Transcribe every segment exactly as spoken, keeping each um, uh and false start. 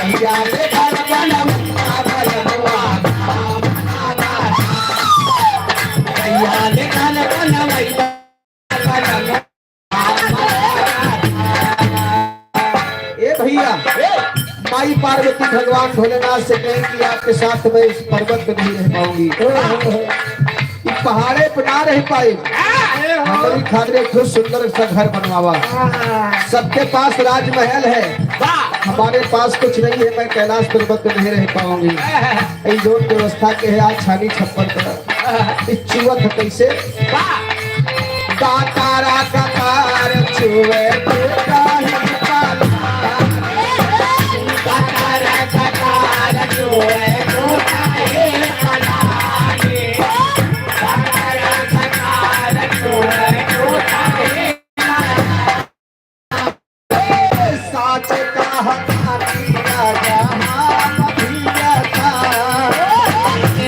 ए भैया, माई पार्वती भगवान भोलेनाथ से कहें कि आपके साथ मैं इस पर्वत पे नहीं रह पाऊंगी। ई पहाड़े पे ना रह पाए। हमरी खातिर खूब सुंदर सा घर बनवावा। सबके पास राजमहल है, हमारे पास कुछ नहीं है, मैं कैलाश पर्वत पे नहीं रह पाऊंगी। ई जौन व्यवस्था के है आज छानी छप्पर पर, ई चुवत है कैसे? कातारा कातार चुवे तू काहे काला? कातारा कातार चुवे तू काहे काला? कातारा कातार चुवे तू काहे काला? साच कहतानी राजा हम भी जाता।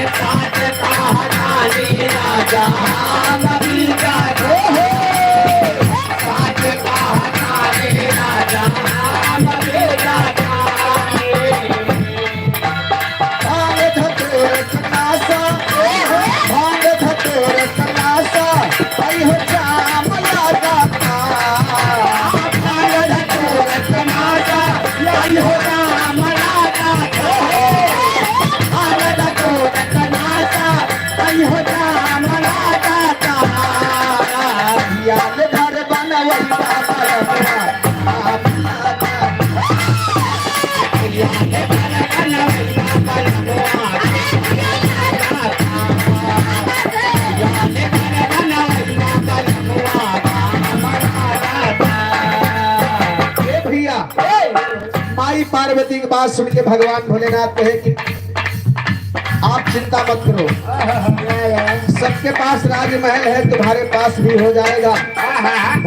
साच कहतानी राजा हम भी जाता। साच कहतानी राजा हम भी जाता। भांग धतूर क नासा, भांग धतूर क नासा, आई हो जाम लगाता। भांग धतूर क नासा, आई हो जाम लगाता। भांग धतूर क नासा, आई हो जाम लगाता। याद घर बनवई बाबा। ए भैया, माई पार्वती के बात सुन के भगवान भोलेनाथ कहे कि आप चिंता मत करो, सबके पास राजमहल है, तुम्हारे पास भी हो जाएगा।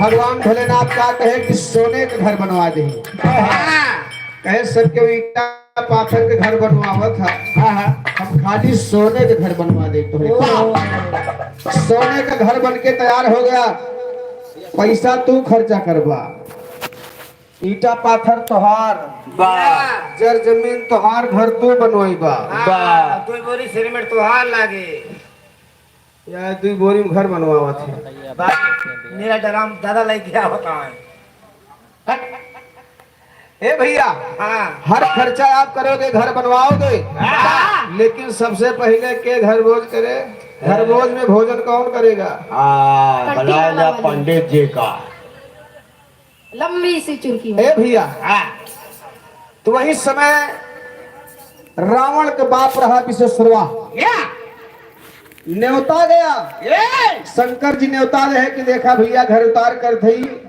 भगवान भोलेनाथ का कहे कि सोने का घर बनवा दे। कहे सबके ईटा पाथर के घर बनवावत है, हम खाली सोने के घर बनवा दे तोहरे। सोने का घर बन के तैयार हो गया, पैसा तू खर्चा करबा, ईटा पाथर तोहार, जर जमीन तोहार, घर तू बनवाइबा। हाँ, दुई बोरी सिरमेंट तोहार लागे। या दुई बोरी में घर बनवावत है। बा, मेरा ड्राम दादा लेके आवत है। ए भैया, हाँ। हर खर्चा आप करोगे, घर बनवाओगे, हाँ। लेकिन सबसे पहले के घर भोज करे? घर भोज में भोजन कौन करेगा? हाँ, पंडित बुलाओ ना वाला। पंडित जी का। लंबी सी चुरकी में। ए भैया, हाँ। तो वही समय रावण के बाप रहा विश्वेश्वरवा। या। नेवता गया। ए! शंकर जी नेवता रहे कि देखा भैया, घर उतार कर थई,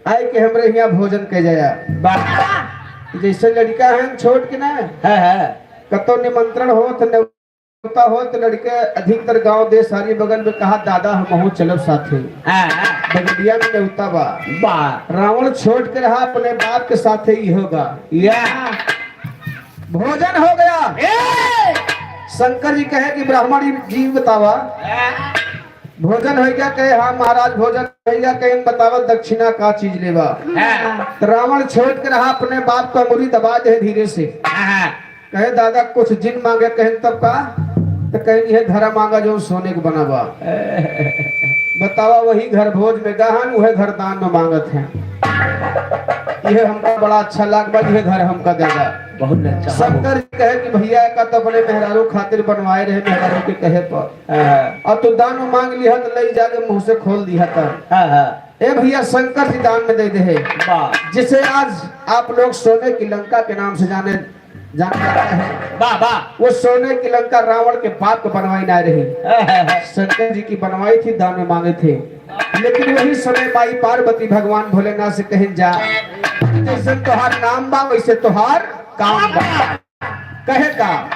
आए के हमरे हियाँ भोजन के जाया। वाह। जैसे लड़का है छोट के ना, हाँ, हाँ। कतो निमंत्रण हो तो नेवता हो तो लड़के अधिकतर गांव देश सारी बगल में कहा, "दादा हमहू चलब साथे।" हाँ, हाँ। बगलिया में नेवता बा। वाह। रावण छोट के रहा, अपने बाप के साथे ही होगा। या। भोजन हो गया। ए! शंकर जी कहे कि ब्राह्मण जी बतावा, हाँ। भोजन हो गया? कहे, "हाँ महाराज, भोजन हो गया।" कहे, "बतावा दक्षिणा का चीज लेबा?" हाँ। तो रावण छोट के रहा, अपने बाप का अंगुरी दबा दे धीरे से। हाँ। कहे, "दादा कुछ जिन मांगे।" कहे, "तब का?" तो कहे, "यह घर मांगा जो सोने के बनावा।" बतावा, वही घर भोज में गहन, वह घर दान में मांगत हैं। यह हमका बड़ा अच्छा लाग बा, यह घर हमका दे दा। बहुत अच्छा। शंकर जी कहे कि भैया का तो अपने मेहरारू खातिर बनवाए रहे, मेहरारू के कहे पर। हाँ। और तू दान मांग लिहा तो ले जाके मुंह से खोल दिहा था। हाँ, हाँ। ए भैया, शंकर जी दान में दे दे है। वाह। जिसे आज आप लोग सोने की लंका के नाम से जाने, जाना जाता है। वाह, वाह। वो सोने की लंका रावण के बाप को बनवाई ना रही। हाँ, हाँ, हाँ। शंकर जी की बनवाई थी, दान में मांगे थे। लेकिन वही समय माई पार्वती भगवान भोलेनाथ से कहें जा, "जैसे तोहार नाम बा, वैसे तोहार काम बा।" कहे का?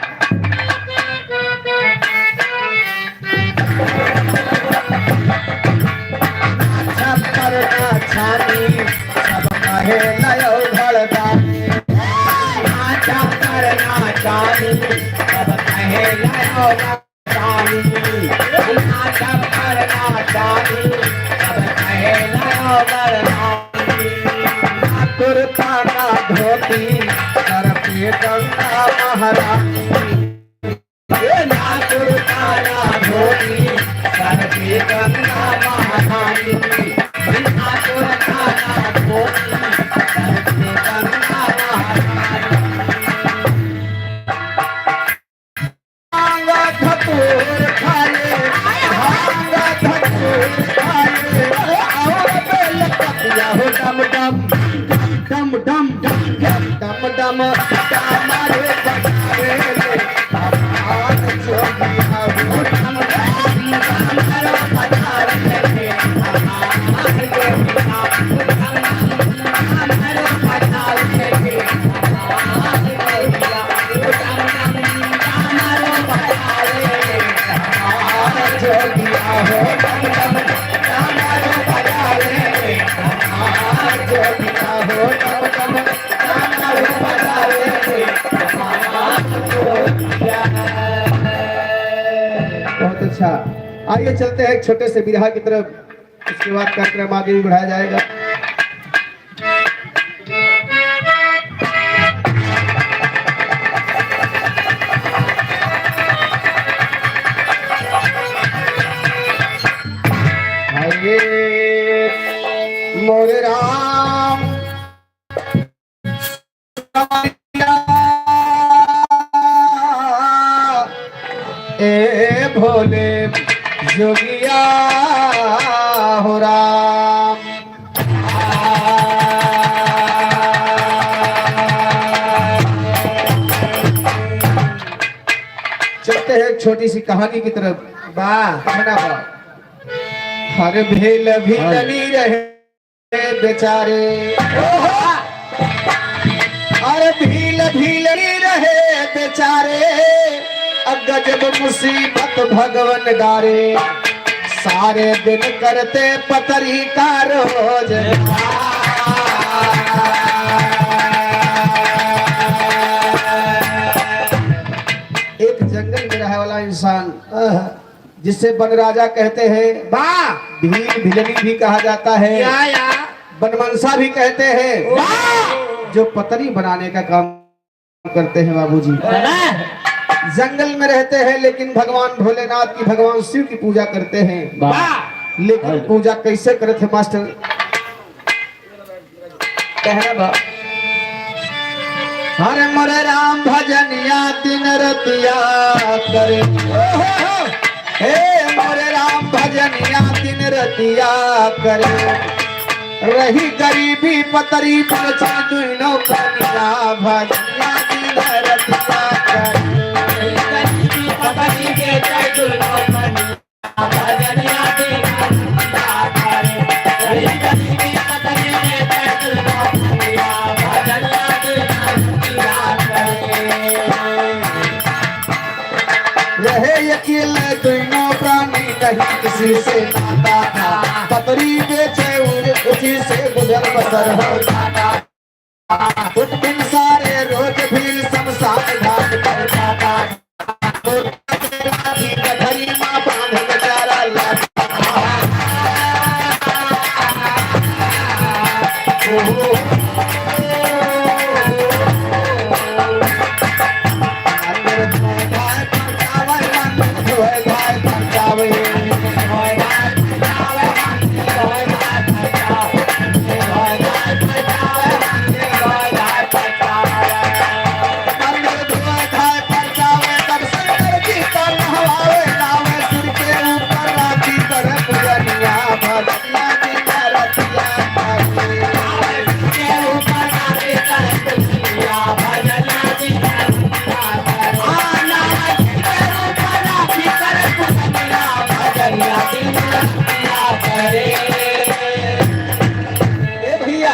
छप्पर ना छानी, सब कहे लयो घरदानी। ना छप्पर ना छानी, सब कहे लयो घरदानी। ना छप्पर ना छानी, सब कहे लयो घरदानी। ना कुर्ता ना धोती, सर ये गंगा महारानी, ये नाथुर तारा भोली, सर पे गंगा महारानी, ये नाथुर तारा भोली, सर पे गंगा महारानी। भांगा धतूर खाए, भांगा धतूर खाए, और बेल पतिया हो डम डम, डम डम, डम डम, डम डम, डम रे बजावे रे, भगवान जोगिया हो डम डम, डम रे बजावे रे। बहुत अच्छा। आइए, चलते हैं एक छोटे से बिरहा की तरफ। उसके बाद कार्यक्रम आगे भी बढ़ाया जाएगा। हरे मोरे राम। ए भोले जोगिया हो राम। चलते हैं एक छोटी सी कहानी की तरफ। वाह। है ना, वाह। हर भेल भी हाँ। डली रहे बेचारे। अरे भील भील ही रहे बेचारे, अब गजब मुसीबत भगवन डारे। सारे दिन करते पतरी का रोज। एक जंगल में रहे वाला इंसान, जिसे वन राजा कहते हैं, वाह! भील भिलनी भी कहा जाता है, या, या। वन मनसा भी कहते हैं, वाह! जो पतरी बनाने का काम करते हैं बाबूजी। वाह! जंगल में रहते हैं, लेकिन भगवान भोलेनाथ की, भगवान शिव की पूजा करते हैं। वाह! लेकिन हाँ। पूजा कैसे करते हैं मास्टर? कहना बा। हरे मोरे राम भजनिया दिन रतिया करे। ओ हो हो। हे मोरे राम भजनिया दिन रतिया करे। रही गरीबी पतरी पर चल दुइनो कनिया भजनिया दिन रतिया करे। रही गरीबी पतरी के चल दुइनो कनिया। रहे अकेले दुइनो प्राणी, नहीं किसी से नाता था। पतरी बेचे उसी से गुजर बसर हो जाता। उस दिन सारे रोज भील शमशान घाट पर जाता। गठरी मा बांध के चारा लाता। ए भैया,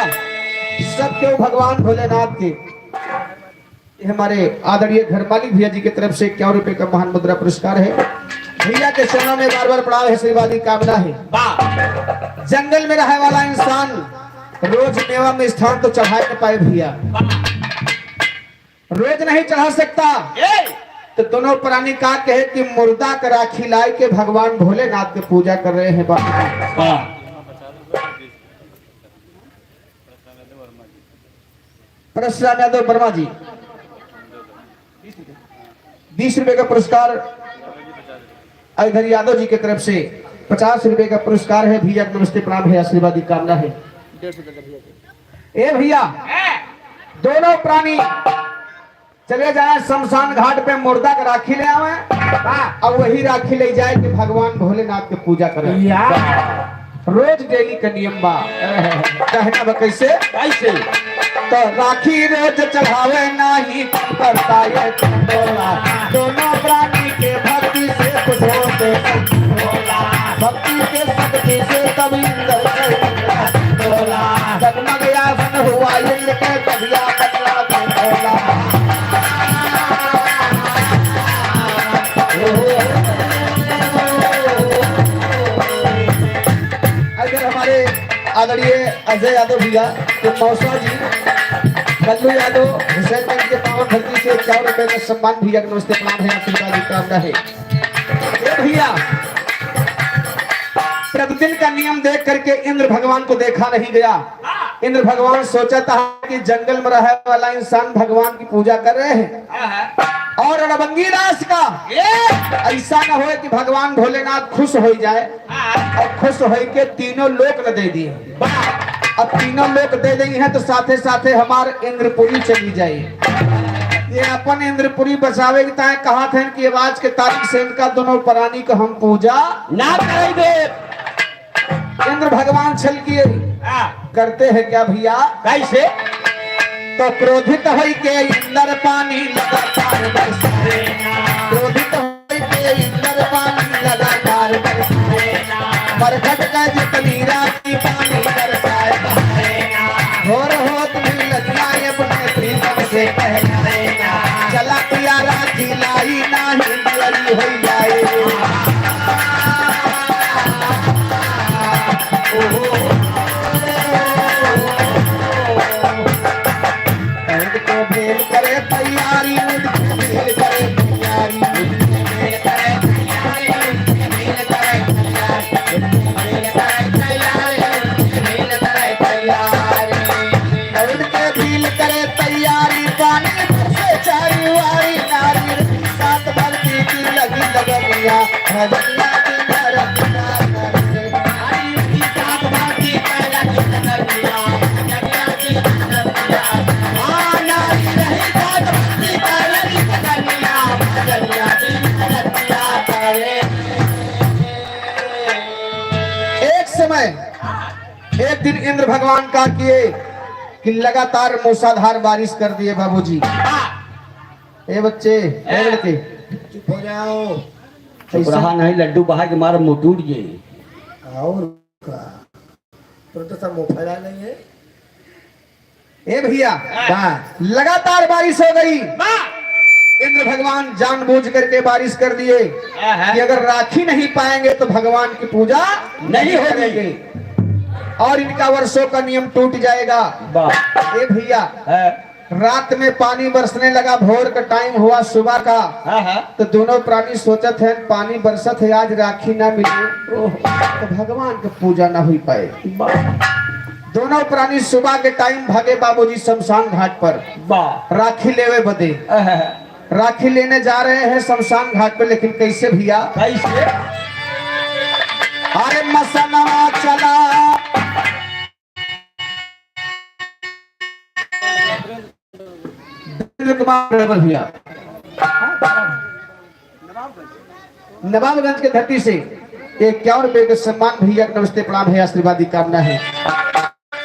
सब केहू भगवान भोलेनाथ के, ये हमारे आदरणीय घर मालिक भैया जी की तरफ से इक्यावन रुपए का महान मुद्रा पुरस्कार है। भैया के चरणों में बार बार प्रणाम है, आशीर्वाद की कामना है। वाह। जंगल में रहे वाला इंसान रोज मेवा में स्थान तो चढ़ा न पाए भैया, रोज नहीं चढ़ा सकता। ए! तो दोनों प्राणी का कहे कि मुर्दा का राखी लाए के भगवान भोलेनाथ के पूजा कर रहे हैं बाबा। वाह। परशुराम यादव वर्मा जी, बीस रुपए का पुरस्कार, इधर यादव जी के तरफ से पचास रुपए का पुरस्कार है। भैया नमस्ते प्रणाम है, आशीर्वाद की कामना है। ए भैया, दोनों प्राणी चले जाए शमशान घाट पे, मुर्दा के राखी ले आवे, हाँ। और वही राखी ले जाए कि भगवान भोलेनाथ के पूजा करे। या। रोज डेली का नियम बा। कहना बा कैसे? कैसे? तो राखी रोज चढ़ावे नाही करता ये टोला। दोनों प्राणी के भक्ति से कुछ होते नहीं टोला। भक्ति के शक्ति से तब इंद्र से टोला। जगमग आसन हुआ इंद्र के, तभिया बदला के टोला। अगर हमारे आदरणीय अजय यादव भैया के मौसा जी, कल्लू यादव, हुसैनगंज के पावन धरती से इक्यावन रुपए का सम्मान भैया के नमस्ते प्रणाम है, आशीर्वाद की कामना है। ए भैया, प्रतिदिन का नियम देख करके इंद्र भगवान को देखा नहीं गया। इंद्र भगवान सोचा था कि जंगल में रहे वाला इंसान भगवान की पूजा कर रहे हैं। और रणभंगी रास का ऐसा न होए कि भगवान भोलेनाथ खुश हो जाए और खुश होइके तीनों लोक न दे दिए। अब तीनों लोक दे देई हैं तो साथे साथे हमार इंद्रपुरी चली जाई। ये अपन इंद्रपुरी बचावे के ताए कहा थे कि आज के तारीख से इनका दोनों प्राणी को हम पूजा ना करेंगे। इंद्र भगवान छल किए, हाँ। करते हैं क्या भैया? कैसे? तो क्रोधित होइके इंद्र पानी लगातार बरसाए। क्रोधित होइके इंद्र पानी लगातार बरसाए। मरघट का जितनी राशि पानी बरसाए। घोर होत भी लगिया अपने प्रीतम से कहलाए। चला पिया राखी लाई नाही दुलरी होई जाए। उठ के भेल करे तैयारी, उठ के भेल करे तैयारी, उठ के भेल करे तैयारी, उठ के भेल करे तैयारी, उठ के भेल करे तैयारी, उठ के भेल करे तैयारी। उठ के भेल करे तैयारी, पानी बरसे चारी वारी नारी, साथ भक्ति की लगी लगनिया, भजनिया की भरतिया। एक समय, एक दिन इंद्र भगवान का किए कि लगातार मूसलाधार बारिश कर दिए बाबूजी। ए बच्चे, ए लड़के, चुप हो जाओ। चुप रहा नहीं, लड्डू बाहर के मार मुंह टूट जाए। और का? तुम तो सब मुंह फैला नहीं है। ए भैया, हाँ। लगातार बारिश हो गई। वाह। इंद्र भगवान जानबूझ करके बारिश कर दिए आहा। कि अगर राखी नहीं पाएंगे तो भगवान की पूजा नहीं नहीं होगी। करेंगे और इनका वर्षों का नियम टूट जाएगा। वाह। ए भैया, हाँ। रात में पानी बरसने लगा, भोर का टाइम हुआ सुबह का, हाँ, हाँ। तो दोनों प्राणी सोचत हैं, पानी बरसत है, आज राखी ना मिले ओह। तो भगवान के पूजा ना हुई पाए। वाह। दोनों प्राणी सुबह के टाइम भागे बाबूजी शमशान घाट पर वाह। राखी लेवे बदे। हाँ, हाँ। राखी लेने जा रहे हैं शमशान घाट पर, लेकिन कैसे भैया? कैसे? अरे मसनवा चला। वीरेंद्र कुमार ड्राइवर भैया, नवाबगंज के धरती से इक्यावन रुपए के सम्मान भैया के नमस्ते प्रणाम है, आशीर्वाद की कामना है।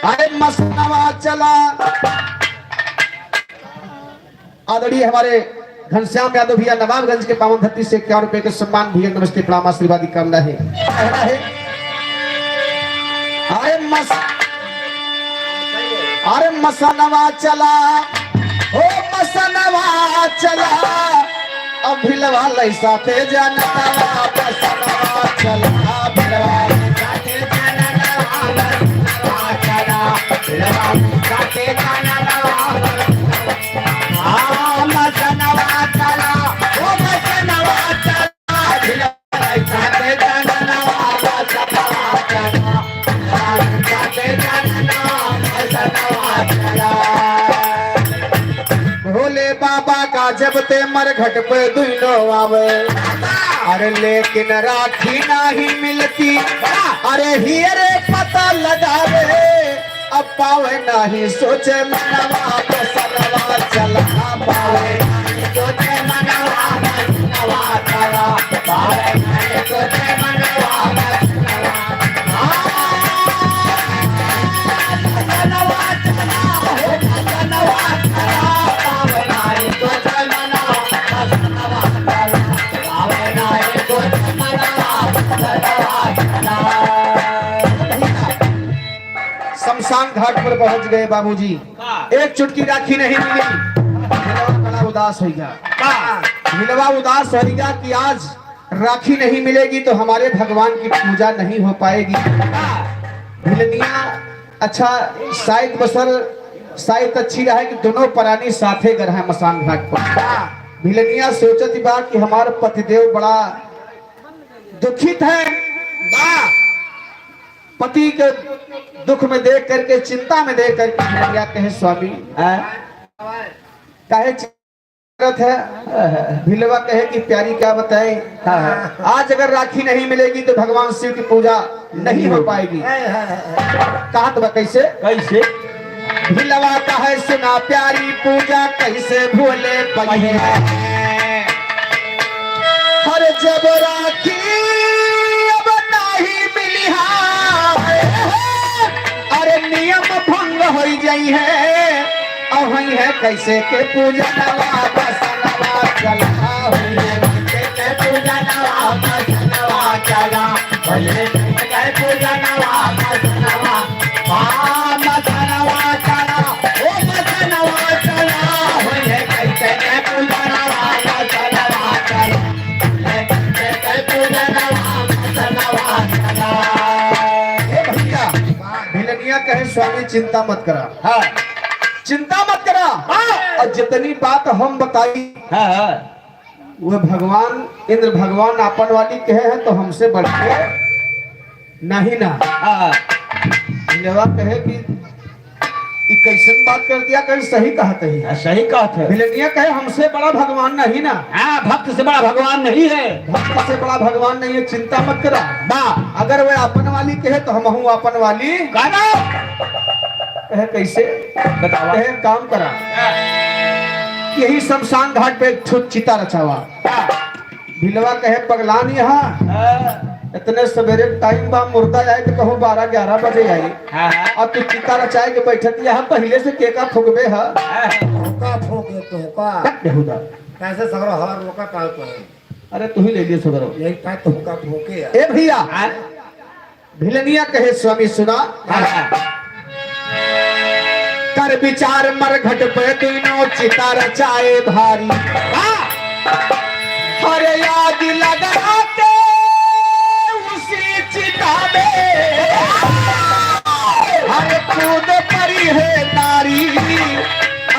अरे मसनवा चला। आदरणीय हमारे घनश्याम यादव भैया नवाबगंज के पावन धरती से इक्यावन रुपए के सम्मान भैया, नमस्ते प्रणाम आशीर्वाद की कामना है। कहना है, अरे मस-, अरे मसनवा चला, ओ मसनवा चला, अब भिलवा लैसा ते जानता, मसनवा चला, भिलवा लैसा ते जानता, मसनवा चला, भिलवा लैसा ते जानता। बहुत ले बाबा का जब ते मरघट पे दुइनो आवे। अरे लेकिन राखी नाही मिलती, अरे हियरे पता लगावे। अब पावे नाही सोचे मनवा, बसनवा चला पावे नाही सोचे मनवा, बसनवा चला पावे नाही सोचे मनवा, बसनवा। शमशान घाट पर पहुंच गए बाबूजी। का? एक चुटकी राखी नहीं मिली। भिलवा बड़ा उदास होइगा। का? भिलवा उदास होइगा कि आज राखी नहीं मिलेगी तो हमारे भगवान की पूजा नहीं हो पाएगी। का? भिलनिया अच्छा, शायद बसर, शायद अच्छी रहे कि दोनों परानी साथे गर हैं मसान घाट पर। भिलनिया सोचत बा कि हमार पतिदेव बड़ा दुखित है। बा। पति के दुख में देख करके, चिंता में देख करके भिलनिया कहे, "स्वामी, हाँ? काहे करत है?" भिलवा कहे कि प्यारी क्या बताएं, हाँ, हाँ। आज अगर राखी नहीं मिलेगी तो भगवान शिव की पूजा नहीं हो पाएगी। हाँ, हाँ, हाँ। कहा तो बा कैसे? कैसे? भिलवा कहे सुना प्यारी पूजा कैसे भूले पइहे। हर जब राखी अब नहीं मिली है, अरे नियम भंग होई जाई है। अब होई है कैसे के पूजनवा, बसनवा चला, होई है कैसे के पूजनवा, बसनवा चला, होई है कैसे के पूजनवा, बसनवा, हाँ, बसनवा चला, ओ बसनवा चला, होई है कैसे के पूजनवा, बसनवा चला, होई है कैसे के पूजनवा, बसनवा चला। ए भैया, भिलनिया कहे, "स्वामी, चिंता मत करा।" हाँ। चिंता मत करा। हाँ। और जितनी बात हम बताई, हाँ, हाँ। वो भगवान, इंद्र भगवान आपन वाली कहे हैं, तो हमसे बढ़ के नहीं ना। हाँ, हाँ। भिलवा कहे कि "ई कैसन बात कर दिया?" कहे, "सही कहत है।" हाँ, सही कहत है। भिलनिया कहे, "हमसे बड़ा भगवान नहीं ना।" हाँ, भक्त से बड़ा भगवान नहीं है। भक्त से बड़ा भगवान नहीं है, चिंता मत करा। बा। अगर वे आपन वाली कहे तो हमहू आपन वाली करा। कहे, "कैसे?" बतावा। कहे, "काम करा।" हाँ। यही शमशान घाट पे एक ठो चिता रचावा। हाँ। भिलवा कहे, "पगलान यहाँ, हाँ। इतने सवेरे टाइम बा, मुर्दा आए तो कहूँ बारह ग्यारह बजे आई। हाँ, हाँ। अब तू चिता रचाए के बैठत यहाँ, पहले से केका फुकबे है?" हाँ। तोहका फूके, तोहका। कट बेहुदा। कैसे सगरो हवा रोका काल तो है? अरे तू ही ले लिए सगरो। यही का तोहका फूके है। ए भैया, हाँ। भिलनिया कहे, "स्वामी सुना, हाँ। कर विचार मरघट पे तीनों चिता रचाए भारी। हाँ। हर आग लगा के उसी चिता में हर कूद पड़ी है नारी।"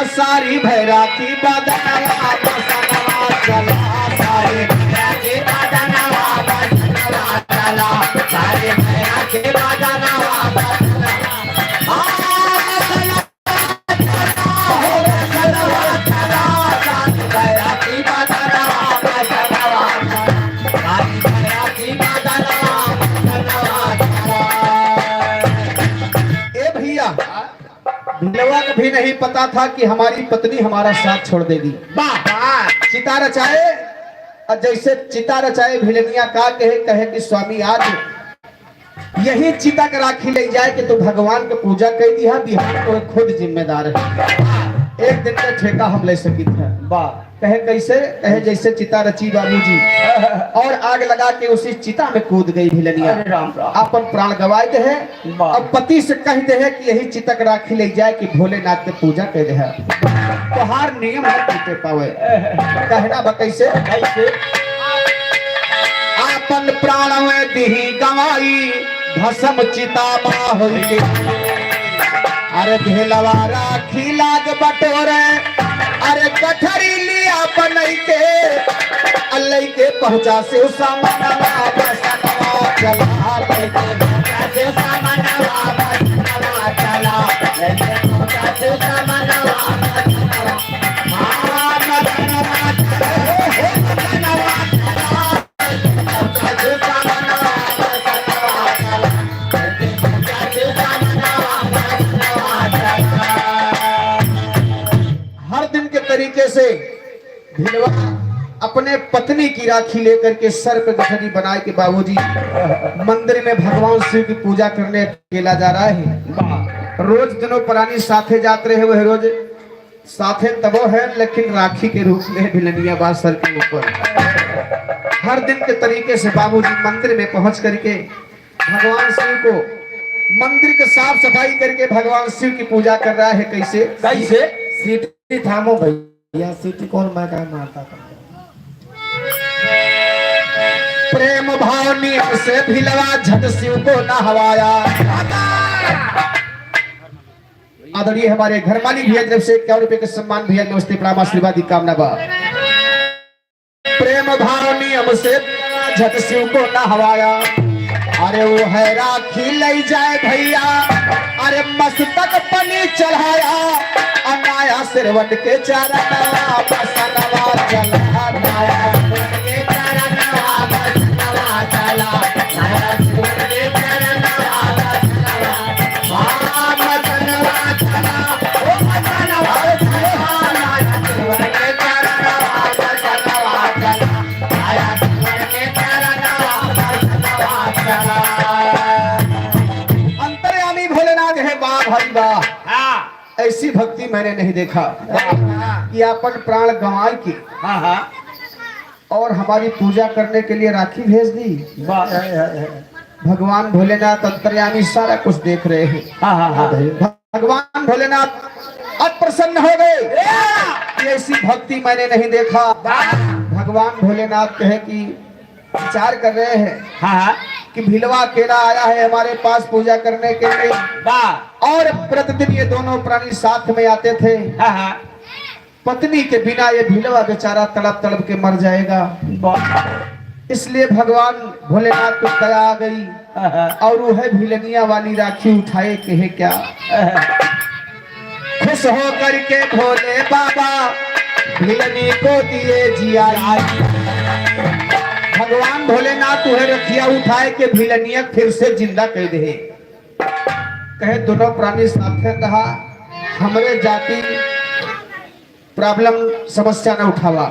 सारी भैरा की बदनवा बसनवा चला, सारी भैरा की बदनवा बसनवा चला, सारी भैरा की बदनवा बसनवा। हाँ, बसनवा चला, हो बसनवा चला, सारी भैरा की बदनवा बसनवा चला, सारी भैरा की बदनवा बसनवा चला। ए भैया, भिलवा को भी नहीं पता था कि हमारी पत्नी हमारा साथ छोड़ देगी। वाह, वाह। चिता रचाए, और जैसे चिता रचाए, भिलनिया का कहे, कहे कि "स्वामी, आज यही चिता के राखी ले जाए कि तू भगवान के पूजा कर दिया, बिहान को खुद जिम्मेदार है, एक दिन का ठेका हम ले सकित है।" वाह। कहे, "कैसे?" कहे, "जैसे चिता रची बाबूजी और आग लगा के उसी चिता में कूद गई भिलनिया। अरे राम राम। अपन प्राण गंवाए दे है।" वाह। अब पति से कह दे है कि यही चिता के राखी ले जाए कि भोलेनाथ के पूजा कर दे है। तोहार नियम न टूटे पावे। कहना बा कैसे? कैसे? आपन प्राण में दिही गंवाई, भस्म चिता मा होई के। अरे भेलवा राखी लाग बटोरे, अरे गठरी लिया बनई के, आ लइके पहुँचा शिव सामनवा बसनवा चला, लइके पहुँचा शिव सामनवा बसनवा चला, लइके पहुँचा शिव सामनवा बसनवा। हाँ, दिन के तरीके से भिलवा अपने पत्नी की राखी लेकर के सर पे गठरी बनाए के बाबूजी मंदिर में भगवान शिव की पूजा करने अकेला जा रहा है। रोज दोनों प्राणी साथे जात रहे, वह रोज साथे तबो है, लेकिन राखी के रूप में भिलनिया बा सर के ऊपर। हर दिन के तरीके से बाबूजी मंदिर में पहुंच करके भगवान शिव को, मंदिर के साफ सफाई करके भगवान शिव की पूजा कर रहा है। कैसे? कैसे? सीटी थामो भैया, सीटी कौन मैं का मारता था? प्रेम भाव नियम से भिलवा झट शिव को नहवाया। आदरणीय हमारे घर मालिक भैया की तरफ से इक्यावन रुपए के सम्मान भैया, नमस्ते, प्रणाम, आशीर्वाद की कामना बा। प्रेम भाव नियम से झट शिव को नहवाया। अरे वो है राखी लई जाए भैया, अरे मस्तक पनी चढ़ाया, अनाया सिरवट के चरणवा, बसनवा चला, नाया सिरवट के चरणवा, बसनवा चला। अंतर्यामी भोलेनाथ है, वाह भाई वाह। हाँ। ऐसी भक्ति मैंने नहीं देखा कि अपन प्राण गंवाई के हाँ, हाँ। और हमारी पूजा करने के लिए राखी भेज दी। वाह। भगवान भोलेनाथ अंतर्यामी सारा कुछ देख रहे हैं। हाँ, हाँ, हाँ। भगवान भोलेनाथ अति प्रसन्न हो गए कि ऐसी भक्ति मैंने नहीं देखा। वाह। भगवान भोलेनाथ कहे कि विचार कर रहे हैं हाँ, हाँ। कि भिलवा अकेला आया है हमारे पास पूजा करने के लिए। वाह। और प्रतिदिन ये दोनों प्राणी साथ में आते थे। हाँ, हाँ। पत्नी के बिना ये भिलवा बेचारा तड़प तड़प के मर जाएगा। वाह। इसलिए भगवान भोलेनाथ को दया आ गई हाँ, हाँ। और वह भिलनिया वाली राखी उठाए के है क्या? हाँ, हाँ। खुश होकर के भोले बाबा भिलनी को दिए जियाई। भगवान भोलेनाथ उहे रखिया उठाए के भिलनिया फिर से जिंदा कर दे। कहे दोनों प्राणी साथे रहा, हमरे जाति problem समस्या न उठावा,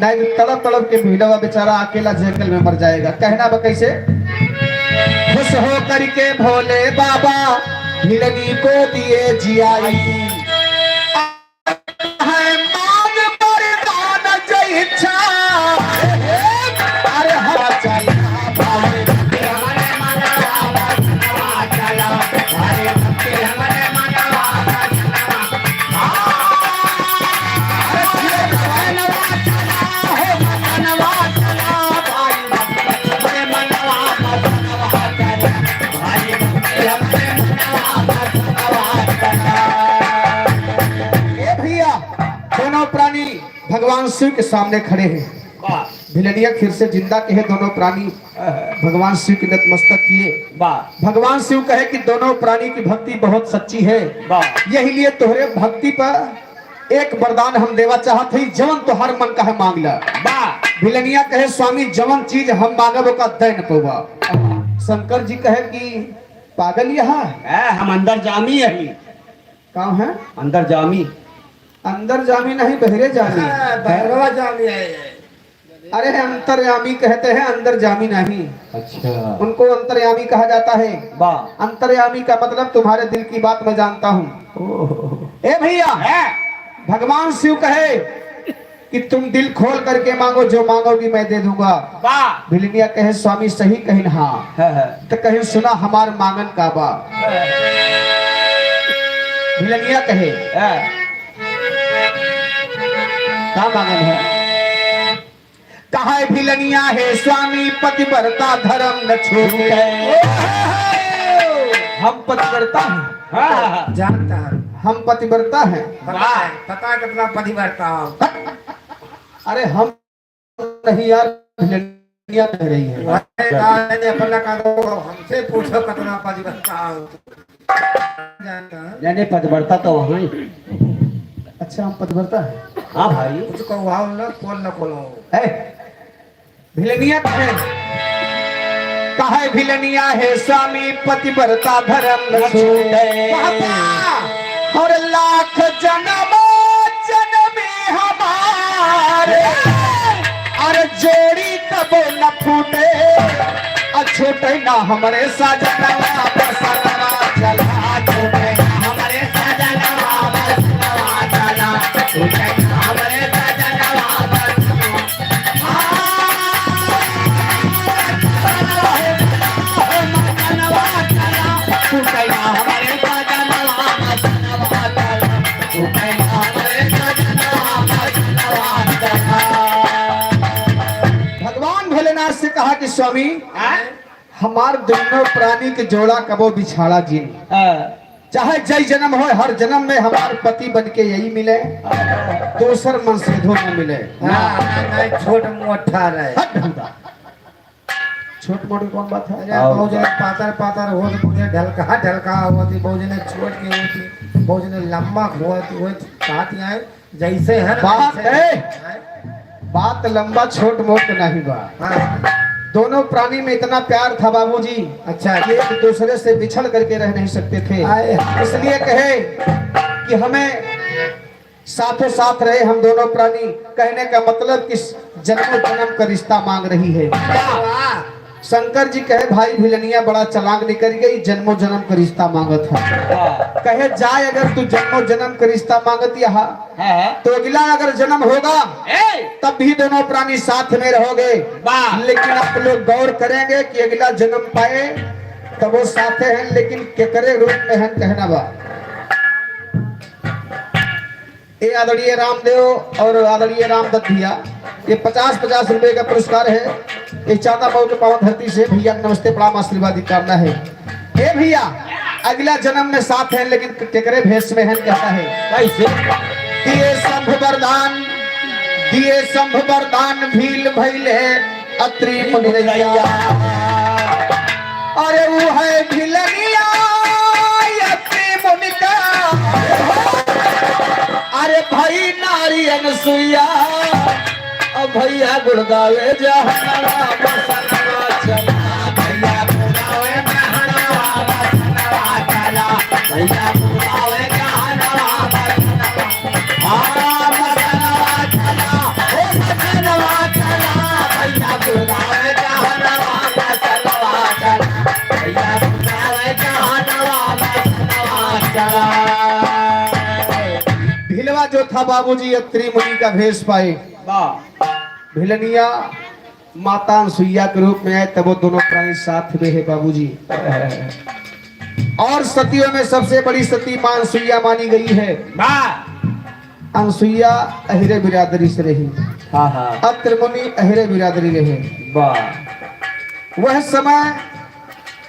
नहीं तो तड़प तड़प के भिलवा बेचारा अकेला जंगल में मर जाएगा। कहना बा कैसे? खुश हो करके भोले बाबा भिलनी को दिए जियाई। है मांग वरदान जो इच्छा। अरे हवा चला भाई। ए भैया, दोनों प्राणी भगवान शिव के सामने खड़े हैं। वाह। भिलनिया फिर से जिंदा के है दोनों प्राणी। हाँ, हाँ। भगवान शिव के नतमस्तक किए। वाह। भगवान शिव कहे कि दोनों प्राणी की भक्ति बहुत सच्ची है। वाह। यही लिए तोहरे भक्ति पर एक वरदान हम देवा चाहत हई, जवन तोहार मन कहे मांग ला। वाह। भिलनिया कहे, स्वामी, जवन चीज हम मांगब ओका दे न पउबा। वाह। शंकर जी कहे कि पागल यहाँ है, हम अंदर जामी हई। कहाँ है? अंदर जामी। अंदर जामी नहीं, बहरे जामी। हाँ, बहरवा जामी है। अरे, अंतर्यामी कहते हैं, अंदर जामी नहीं। अच्छा। उनको अंतर्यामी कहा जाता है। वाह। अंतर्यामी का मतलब तुम्हारे दिल की बात मैं जानता हूँ। ओह। ए भैया, हैं? भगवान शिव कहे कि तुम दिल खोल करके मांगो, जो मांगोगी मैं दे दूंगा। वाह। भिलनिया कहे, स्वामी सही कहिन हाँ। हाँ, हाँ। तो कहिन सुना हमार मांगन का बा। हाँ। भिलनिया कहे, हाँ। का मांगन है? कहे भिलनिया हे स्वामी पतिव्रता धर्म न छूटे। हम पतिव्रता हैं। हाँ, हाँ, हाँ। जानता है। हम पतिव्रता हैं। पता वाह। है, पता है कितना पतिव्रता हो। अरे हम नहीं यार, भिलनिया कह रही है। वह कहा है, अपना कहा, हमसे पूछो कितना पतिव्रता हो। जानता है। नहीं, नहीं, पतिव्रता तो वहाँ ही। अच्छा, हम पतिव्रता हैं। हाँ भाई। कुछ कहो, आओ ना, पोल ना खोलो। ए, भिलनिया कहे, कहे भिलनिया हे स्वामी पतिव्रता धर्म न छूटे। कहता, और लाख जन्म जन्मी छूटे ना हमरे सजनवा बसनवा चला, छूटे ना हमरे सजनवा बसनवा चला, छूटे ना हमरे सजनवा बसनवा। आ, बसनवा चला, छूटे ना हमरे सजनवा बसनवा चला, छूटे ना हमरे सजनवा बसनवा चला। भगवान भोलेनाथ से कहा कि स्वामी, हाँ? हमार दोनों प्राणी के जोड़ा कबो बिछाड़ा जिन। हाँ। चाहे जय जन्म होय, हर जन्म में हमार पति बन के यही मिले, हाँ। दोसर मनसेधो न मिले। ना, ना, ना, छोट मोटा रहे। हट ढंगा। छोट मोट की कौन बात है? अरे, आओ। बहुत जने पातर पातर होत, बहुत जने ढलका ढलका होत, बहुत जने छोट के होत, बहुत जने लंबा होत, होत, बात यहाँ है। जैसे है ना, बात वैसे है। है। बात लंबा छोट मोट नहीं बा। हाँ। दोनों प्राणी में इतना प्यार था बाबूजी, अच्छा। कि एक दूसरे से बिछड़ करके रह नहीं सकते थे। आए। इसलिए कहे कि हमें साथों साथ रहे हम दोनों प्राणी। कहने का मतलब कि जन्मों जन्म का रिश्ता मांग रही है। वाह। शंकर जी कहे, "भाई भिलनिया बड़ा चालाक निकल गई, जन्मों जन्म का रिश्ता मांगत है।" हाँ। कहे, "जाए, अगर तू जन्मों जन्म का रिश्ता मांगत यहाँ, हाँ। तो अगला अगर जन्म होगा, ए! तब भी दोनों प्राणी साथ में रहोगे। वाह। लेकिन आप लोग गौर करेंगे कि अगला जन्म पाए, तब वो साथे हैं, लेकिन केकरे रूप में हैं, कहना बा।" ए आदरणीय रामदेव और आदरणीय रामदत्त भैया, ये पचास पचास रुपए का पुरस्कार है। ये चांदा मऊ के पावन धरती से भैया नमस्ते, प्रणाम, आशीर्वाद की कामना है। हे भैया, अगला जन्म में साथ हैं, लेकिन केकरे भेष में हैं, कहता है। कैसे? दिए शंभ वरदान, दिए शंभ वरदान, भील भइले अत्रि मुनि रैया। अरे वो है भिलनिया अत्रि मुनि का। अरे भाई नारी अनसुईया, अब भैया गुड़गावे जहनवा बसनवा चला, भैया गुड़गावे जहनवा बसनवा चला, भैया गुड़गावे जहनवा बसनवा। भिलवा जो था बाबूजी, अत्रि मुनि का भेष पाए। वाह। भिलनिया माता अनसुईया के रूप में आए, तब वो दोनों प्राणी साथ में है बाबूजी। और सतियों में सबसे बड़ी सती माँ अनसुईया मानी गई है। वाह। अनसुईया अहिरे बिरादरी से रही। हाँ, हाँ। अत्रि मुनि अहिरे बिरादरी रहे। वाह। वह समय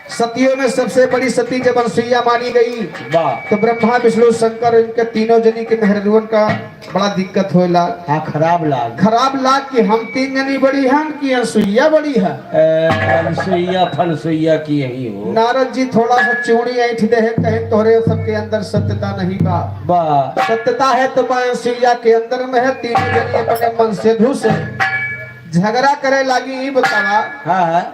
सतियों में सबसे बड़ी सती जब अनसुईया मानी गई, वाह। तो ब्रह्मा, विष्णु, शंकर, इनके तीनों जनी के मेहररुअन का बड़ा दिक्कत होए लाग। हाँ, खराब लाग। खराब लाग कि हम तीन जनी बड़ी हन कि अनसुईया बड़ी है। ए, अनसुईया फनसुईया की यही हो। नारद जी थोड़ा सा चूड़ी ऐंठ दे हैं, कहे, "तोहरे सबके अंदर सत्यता नहीं बा।" बा। सत्यता है तो बा अनसुईया के अंदर में है। तीनों जनी अपने मनसेधु से झगड़ा करे लागी। ई बतावा, हाँ, हाँ।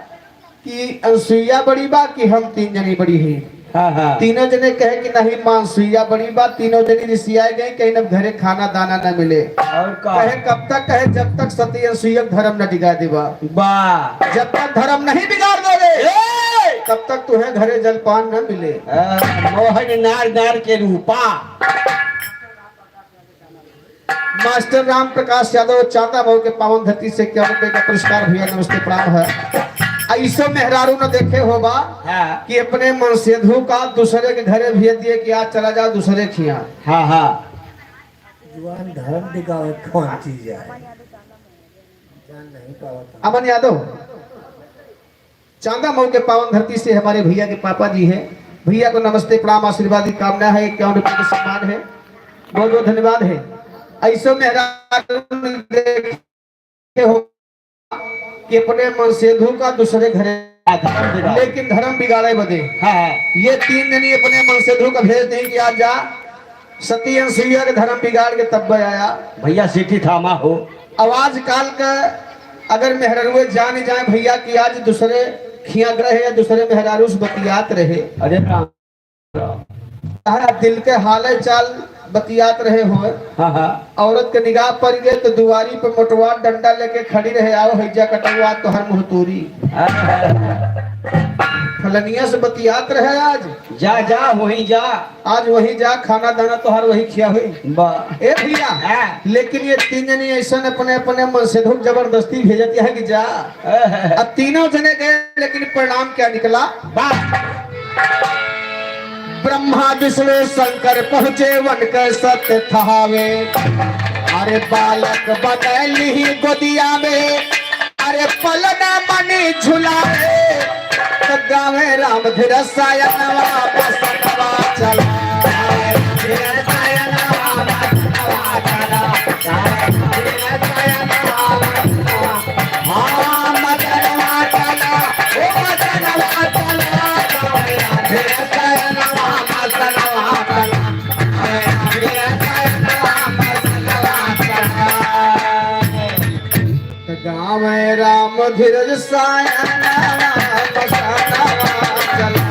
कि अनसुईया बड़ी बा कि हम तीन जनी बड़ी ही? हाँ, हाँ। तीनों जने कहे कि नहीं, माँ अनसुईया बड़ी बा। तीनों जनी रिसियाए गई, कहीं अब घरे खाना दाना न मिले। और का? कहे, "कब तक?" कहे, "जब तक सती अनसुईया के धर्म न बिगाड़ देबा।" बा। "जब तक धर्म नहीं बिगाड़ दोगे, ए! तब तक तुम्हें घरे जलपान न मिले।" हाँ, मोहन नार नार के रूपा। मास्टर राम प्रकाश यादव चांदा मऊ के पावन धरती से इक्यावन रुपए का पुरस्कार भैया, नमस्ते प्रणाम है। ऐसो मेहरारू न देखे होबा हाँ। कि अपने मनसेधु का दूसरे के घरे भेज दिए कि आज चला जाओ दूसरे खिया। हाँ, हाँ। जुआन धर्म दिखावे कौन चीज है? जान नहीं पावत। अमन यादव। चांदा मऊ के पावन धरती से हमारे भैया के पापा जी हैं। भैया को नमस्ते, प्रणाम, आशीर्वाद की कामना है, इक्यावन रुपये का सम्मान है। बहुत बहुत धन्यवाद है। ऐसो मेहरारू देखे हो कि अपने मनसेधु का दूसरे घरे धर्म बिगाड़े। लेकिन धर्म बिगाड़े बदे। हाँ, हाँ। ये तीन जनी अपने मनसेधु का भेज दें कि आज जा सती अनसुईया के धर्म बिगाड़ के तब आया। भैया सीटी थामा हो। अब आजकाल का अगर मेहरारुए जान जाए भैया कि आज दूसरे खिया रहे या दूसरे मेहरारू से बतियात रहे। अरे राम, राम। तारा दिल के हाल चाल बतियात रहे हो। हाँ, हाँ। औरत के निगाह पड़ गए तो दुआरी पे मोटवा डंडा लेके खड़ी रहे, "आओ हैजा कटवा तोहर मुँह तूरी।" हाँ, हाँ। फलनिया से बतियात रहे आज। जा, जा, वहीं जा। आज वहीं जा, खाना दाना तोहर वहीं खिया हुई। बा। ए भैया, हाँ। लेकिन ये तीन जनी ऐसन अपने, अपने मन से धूप जबरदस्ती भेजत है कि जा। अब तीनों जने गए, लेकिन परिणाम क्या निकला? वाह। ब्रह्मा विष्णु शंकर पहुँचे वन के सत्य ठहावे। अरे बालक बनैली गोदिया में, अरे पलना मनी झुलावे। तो गावे राम धीर सायनवा बसनवा चला। गावे राम धीरज सायनवा बसनवा चला।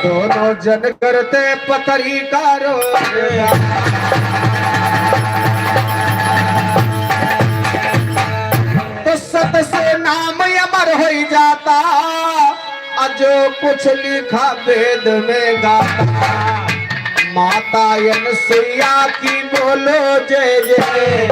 दोनों जन करते पतरी का रोज। तो सत से नाम अमर हो जाता, अजो कुछ लिखा वेद में गाता। माता अनसुईया की बोलो जय जय।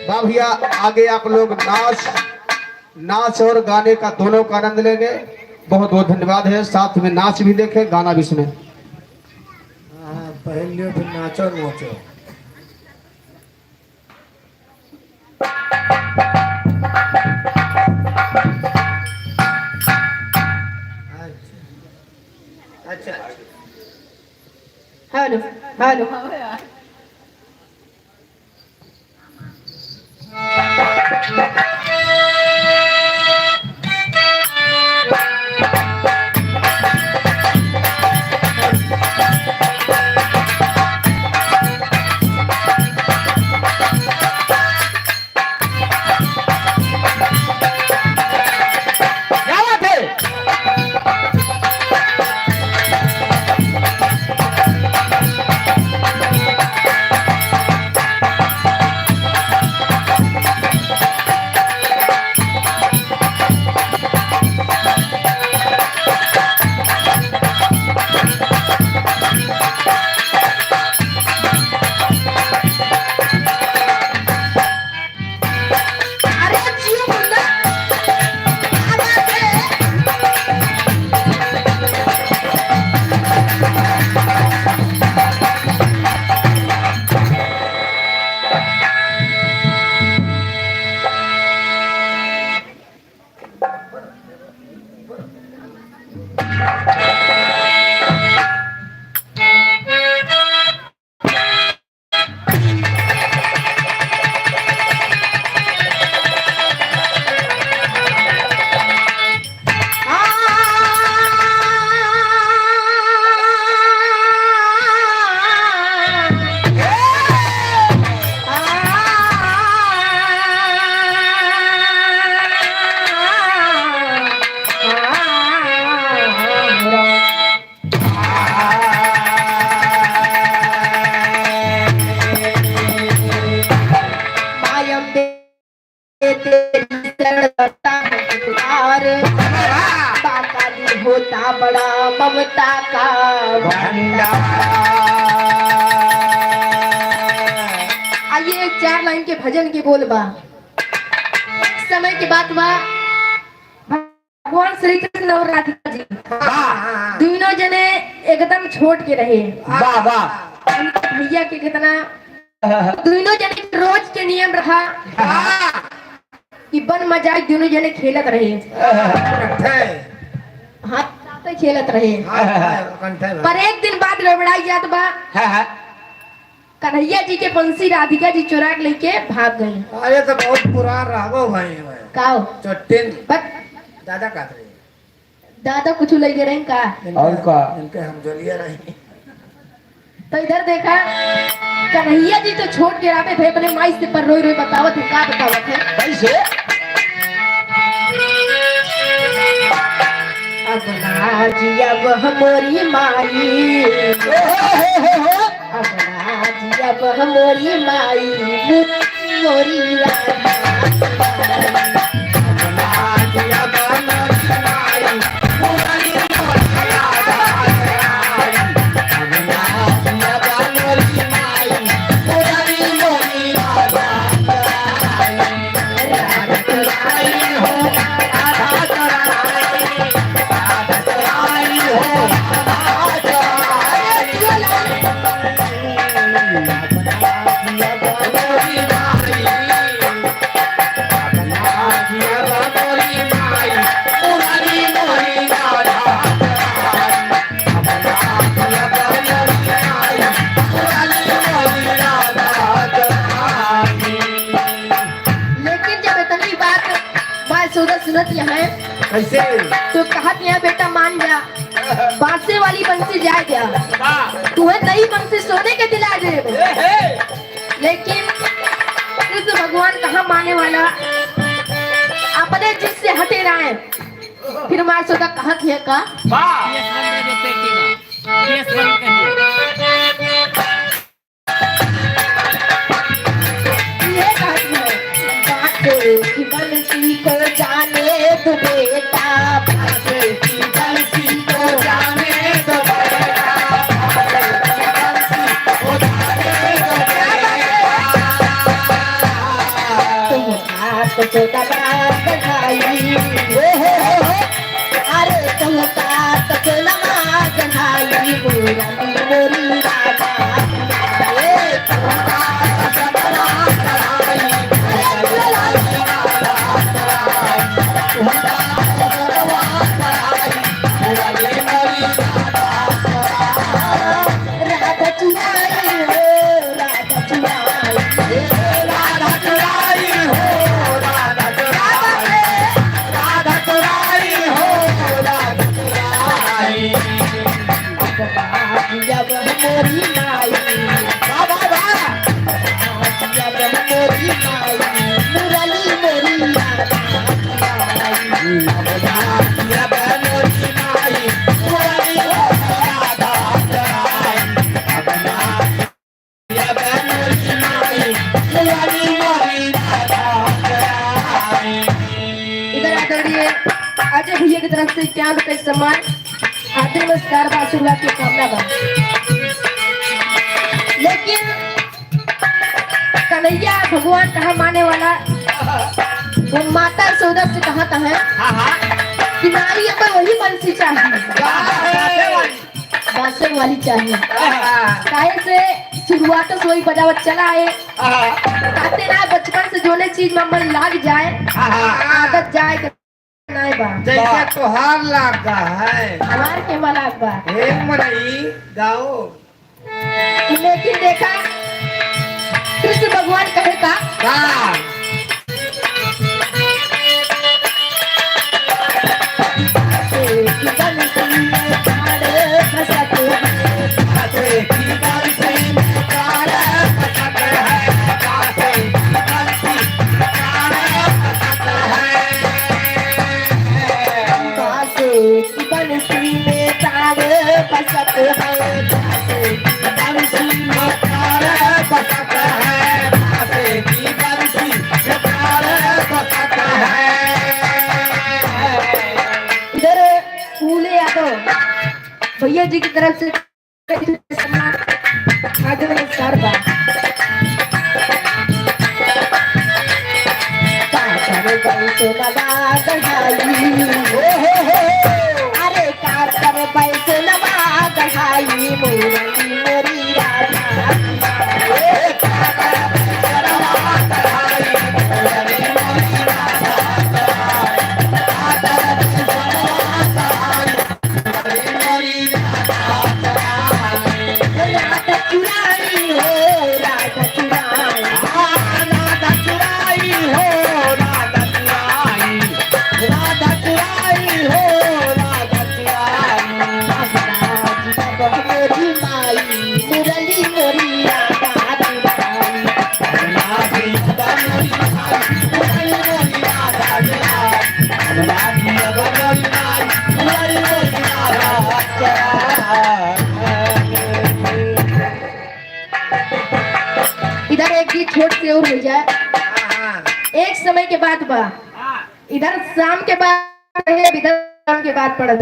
वाह भैया, आगे आप लोग नाच, नाच और गाने का दोनों का आनंद लेंगे। बहुत बहुत धन्यवाद है। साथ में नाच भी देखें, गाना भी सुने। हाँ, पहले तो नाचो नोचो। अच्छा, अच्छा। Hello, hello. क्या बात है? अरे जियो मुन्ना, आ बात है। मायम दे तेरी शरण करता है पुकार। बांका दी होता बड़ा ममता का भंडार। आइए, एक चार लाइन के भजन के बोल बा। समय के बात बा। भगवान श्री कृष्ण और राधिका जी, वाह। दोनों जने एकदम छोट के रहे। वाह, वाह। उनके भैया के कितना, दोनों जने के रोज के नियम रहा, हाँ। कि बन मजाक दोनों जने खेलत रहे। कंठे। हाँ, साथे खेलत रहे। हाँ, कंठे। पर एक दिन बात गड़बड़ाई जात बा। हाँ, हाँ। कन्हैया जी के बंसी राधिका जी चुरा के लेके भाग गई। अरे, तो बहुत पुरान रहबो भाई। काओ? चट्टिन। बस। दादा का रहे? दादा कुछ लइके रही का? इनके, और का? इनके हम जोलिया रही। तो इधर देखा, कन्हैया जी तो छोट के राते थे, अपने माई से पर रोई रोई बतावत है, का बतावत है? कैसे? अब ना जियब हमरी माई। ओ हो हो हो हो। अब ना जियब हमरी माई, मोरी राधा। लेकिन जब इतनी बात माँ यशोदा सुनत यहाँ, कैसे? तो कहत यहाँ, "बेटा मान जा, बांसे वाली बंसी जाए जा, हाँ। तुम्हें नई बंसी सोने के दिला दे।" ए, हे। लेकिन कृष्ण भगवान कहाँ माने वाला, अपने जिद से हटे रहे। फिर माँ यशोदा कहत है का? वाह। केस बंद कर दो, पेटी में। केस बंद कर दो। ये बात है। बांसे की बंसी को जाने दो बेटा, बांसे की बंसी को जाने दो बेटा, बांसे की बंसी को जाने दो बेटा। तुम हाथ से दबा बढ़ाई। ओ हो हो हो। अरे तुम हाथ से दबा बढ़ाई, मोरी, मोरी राधा। ए, तुम हाथ से दबा बढ़ाई। राधा चुराई हो, राधा चुराई। ए, राधा चुराई हो, राधा चुराई। राधा चुराई हो, राधा चुराई। अब बाजी अब मोरी माई। वाह, वाह, वाह। बाजी अब मोरी माई, मुरली मोरी राधा। इधर आदरणीय अजय भैया की तरफ से इक्यावन रुपए सम्मान, हार्दिक नमस्कार बा, आशीर्वाद के कामना बा। लेकिन कन्हैया भगवान कहाँ माने वाला, वो माता यशोदा से कहत है हाँ, हाँ। कि नारी अब वही बंसी चाहिए। वाह, वाह, वाह। बांसे वाली चाहिए। हाँ, हाँ। काहे से शुरुआत से वही बजावत चला है। हाँ, हाँ। कहते ना बचपन से जोने चीज में मन लाग जाए, हाँ, हाँ। आदत जाए तो नाहीं बा। जैसे तोहार लाग गा है। हमार के बा लाग बा। हे मनई, गाओ। लेकिन देखा, कृष्ण भगवान कहे का? का? बांसे की बंसी में तार बसत है, बांसे की बंसी में तार बसत है, बांसे की बंसी में तार बसत है। इधर फूले यादव भैया जी की तरफ से आगे नमस्कार बा। का करबै सोनवा गढ़ाई? ओ हो हो हो। अरे का करबै सोनवा गढ़ाई, मोरी मोरी राधा। ए का करबै सोनवा गढ़ाई, मोरी मोरी राधा। का करबै सोनवा गढ़ाई। राधा चुराई हो, राधा चुराई। हाँ, राधा चुराई हो, राधा चुराई। हो जाए। हाँ। एक समय के बात बा, इधर शाम के बात है, इधर शाम के बात पड़त।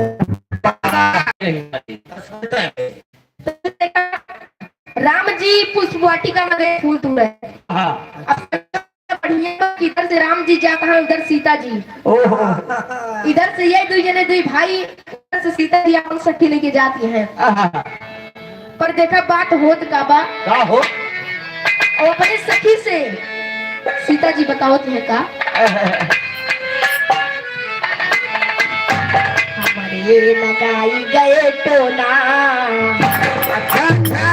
राम जी पुष्प वाटिका में गए फूल तोड़े। हाँ। अब बढ़िया, किधर से राम जी जाता है, उधर सीता जी। ओहो। इधर से ये दुई जने, दुई भाई, उधर से सीता जी अपन सखी लेके जाती हैं। आहा। पर देखा, बात होत का बा। का हो? और अपने सखी से सीता जी बतावत है का? आहा। हमरे लगाई गए टोना। अच्छा, अच्छा।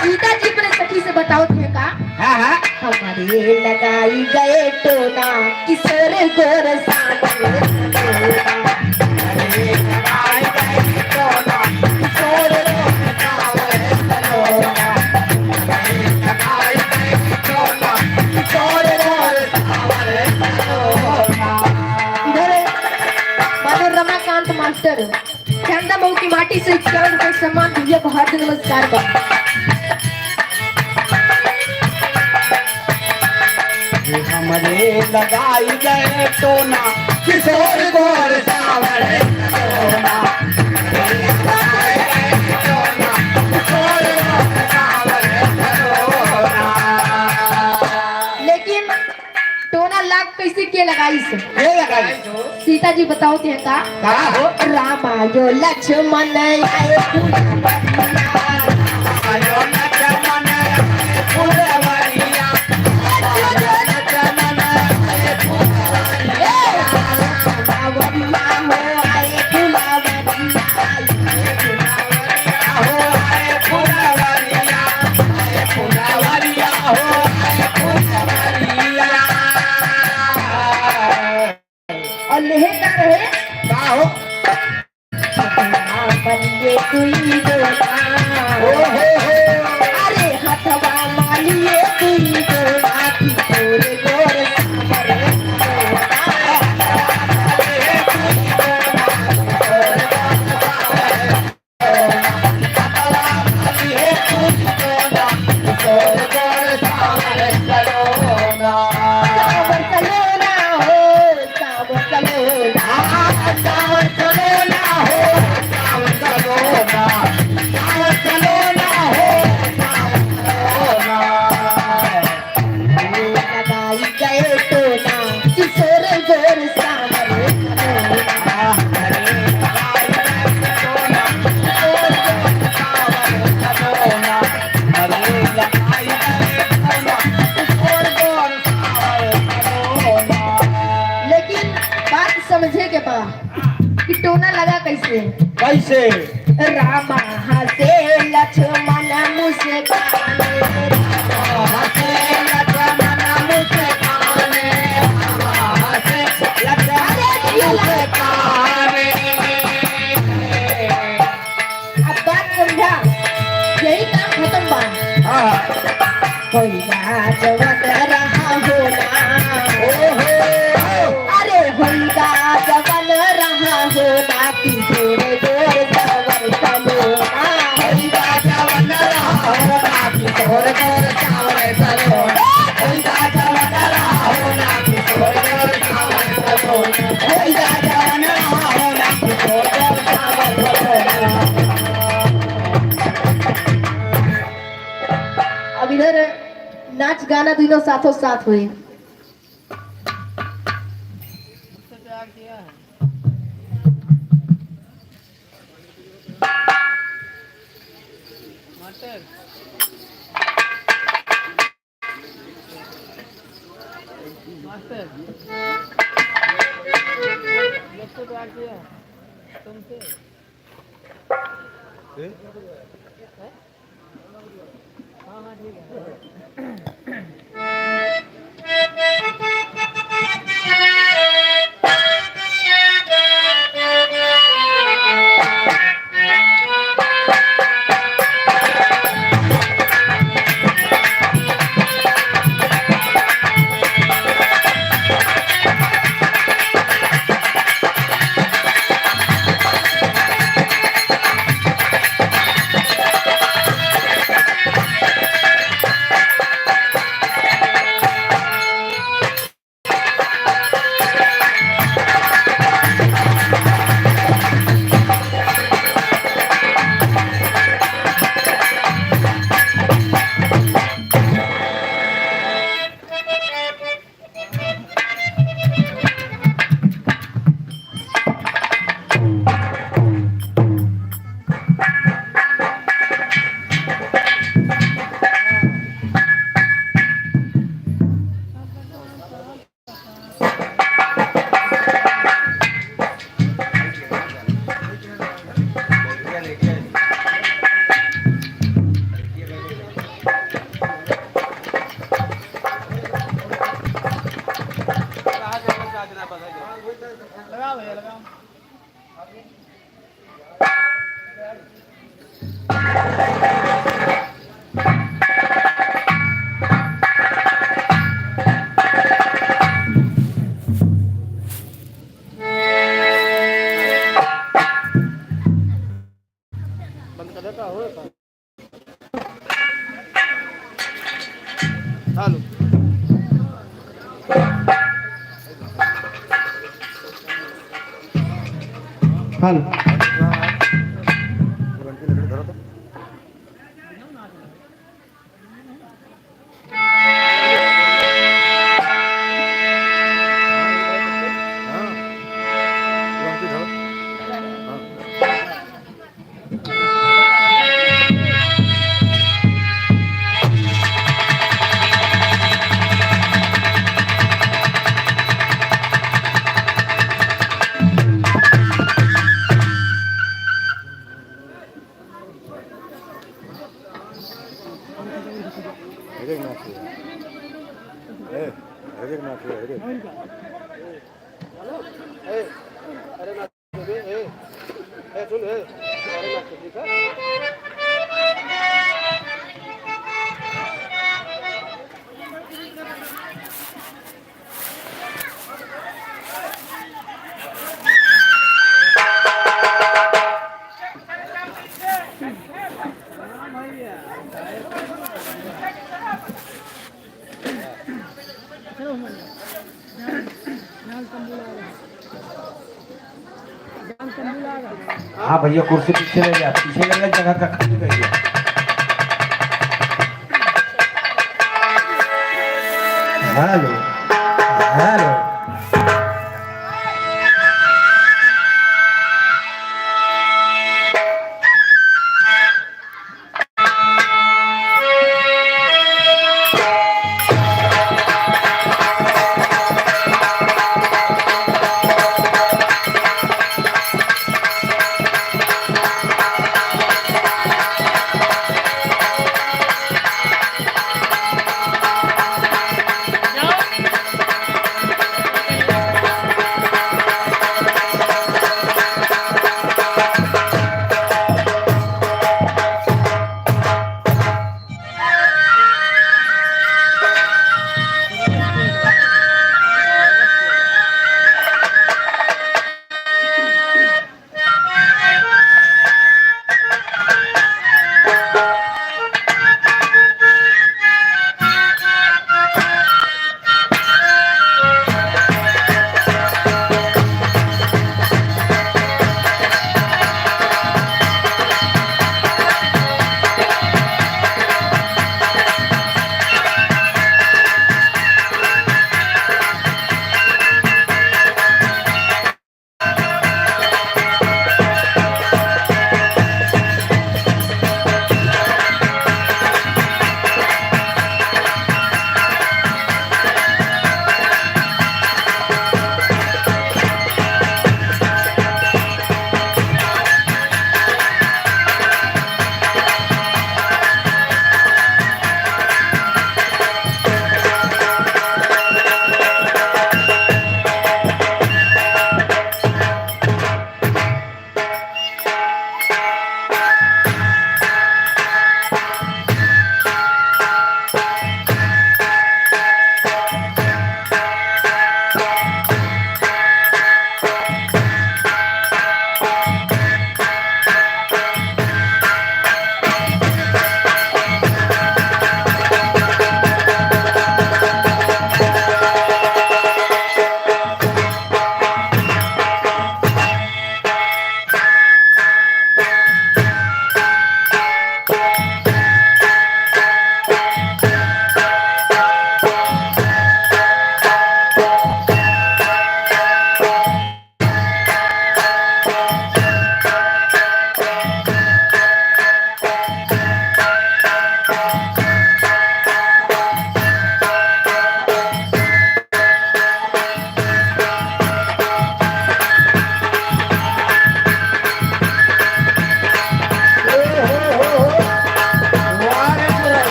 सीता जी अपने सखी से बतावत है का? हाँ, हाँ। हमरे लगाई गए टोना, किशोर गोर सागर टोना। हमरे लगाई गए टोना, किशोर गोर सागर टोना। हमरे लगाई गए टोना, किशोर गोर सागर टोना। इधर मानो रमाकांत मास्टर। चंदा मऊ की माटी से इक्यावन रुपए सम्मान, भैया को हार्दिक नमस्कार बा। हमरे लगाई गए टोना, किशोर गोर सावर टोना। लेकिन टोना लाग कैसे के लगाई से? के लगाई? सीता जी बतावत है का? का हो? रामा यो लक्ष्मण आए फुलवरिया। रामा यो लक्ष्मण आए फुलवरिया। रामा यो लक्ष्मण आए फुलवरिया। ए, फुलवरिया हो आए फुलवरिया। और लेहे का रहे? का हो? बनिए दुई गोरा। ओ हो हो। अरे हथवा मालिए दुई गोरा, की गोरे गोरे सामरे गोरा। लगाई गए टोना, किशोर गोर सावर टोना। लेकिन बात समझे के बा कि टोना लगा कैसे? कैसे? रामा हँसे लक्ष्मण मुस्काने, रामा हँसे लक्ष्मण मुस्काने, रामा हँसे लक्ष्मण मुस्काने। अब बात समझा, यही काम खत्म बा। हाँ। होइगा जवन रहा होला। ओहो। अरे होइगा जवन रहा होला, कि जोरे जोर जवन सलोना। होइगा जवन रहा होला, कि जोरे जोर जवन सलोना। होइगा जवन रहा होला, कि जोरे जोर जवन सलोना। होइगा जवन रहा होला, कि जोरे जोर जवन सलोना। अब इधर नाच गाना दुनो साथों साथ होई। मास्टर, मास्टर, ये तो क्या किया तुमसे? बंद कर देता हो। हेलो। हेलो। हेरेक ना चाहिए। ए, हेरेक ना चाहिए, हेरेक। ए, अरे ना, ए, ए, ए, सुन, ए, अरे ना, ठीक है? हाँ भैया, कुर्सी पीछे ले जा, पीछे ले जा, जगह का खाली कर दिया। Hello, hello.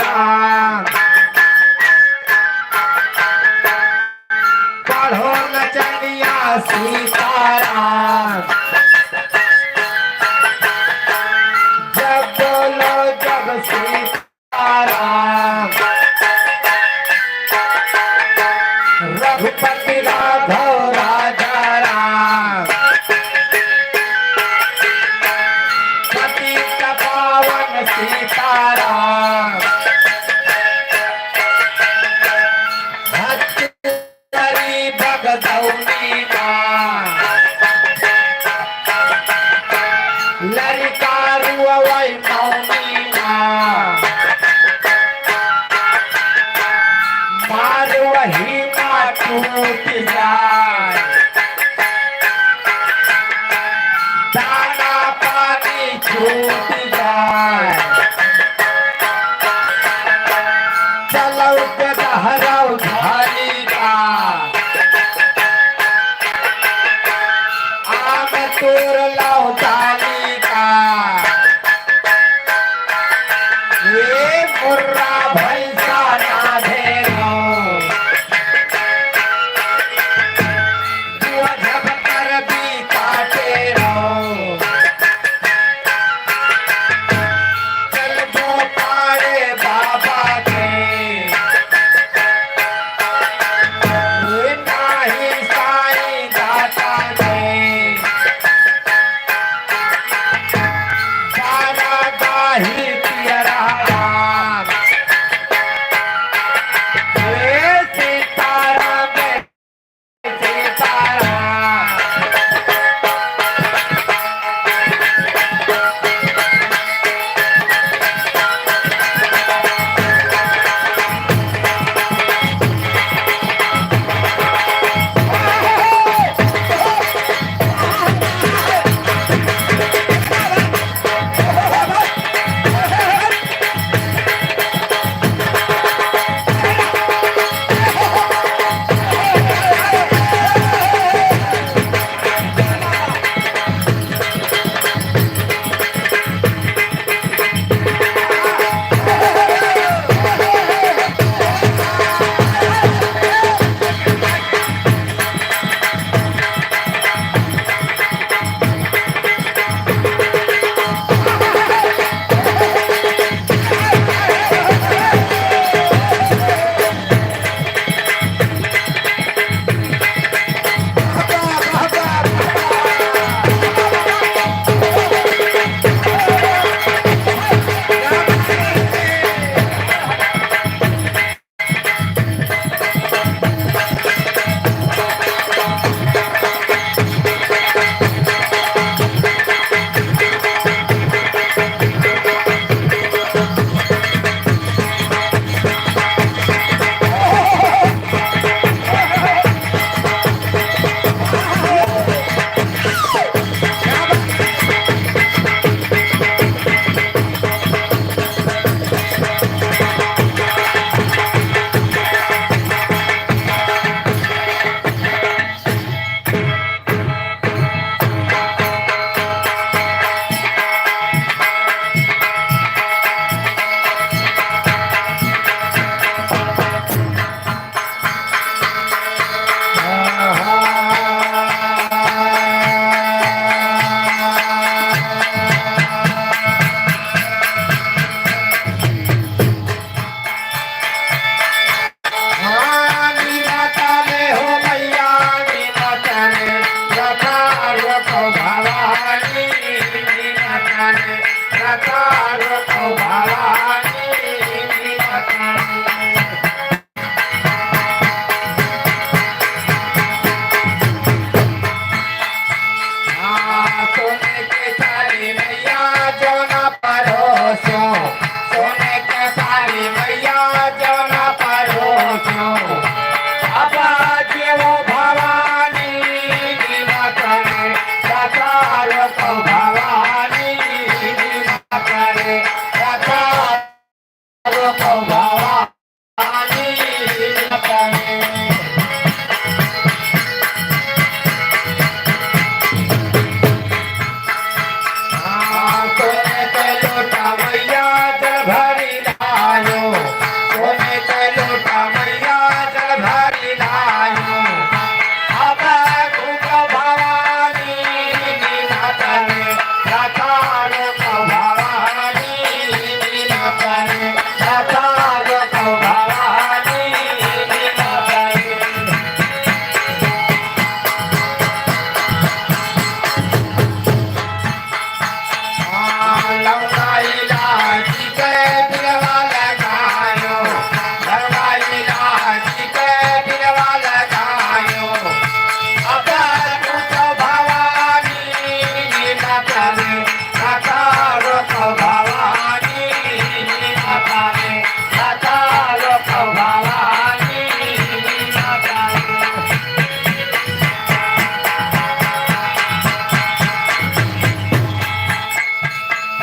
राम। पढ़ो नचनिया सीताराम। जब बोलो जब सीताराम। रघुपति राघव राजा राम। पतित पावन सीताराम। भक्त करी बगदौनी माँ। लरिका रुअवै मौनी माँ। मार वही माँ टूट जाए। दाना पानी छूट जाए। चलौ के दहरौ धानी का। आम तोर लौ डाली का। ये मुर्रा भैंसा ना धेरौ। दुआ जब कर भी काटे रहो। चल जो पारे बाबा के। ये नाही साईं दाता के। बारा गाही पियरा राम। ये सीताराम लौंडा इलाज के बिरवा लगायो, लौंडा इलाज के बिरवा लगायो। अब तू तो भवानी माता रे, हजारों तो भवानी माता रे, हजारों तो भवानी माता रे।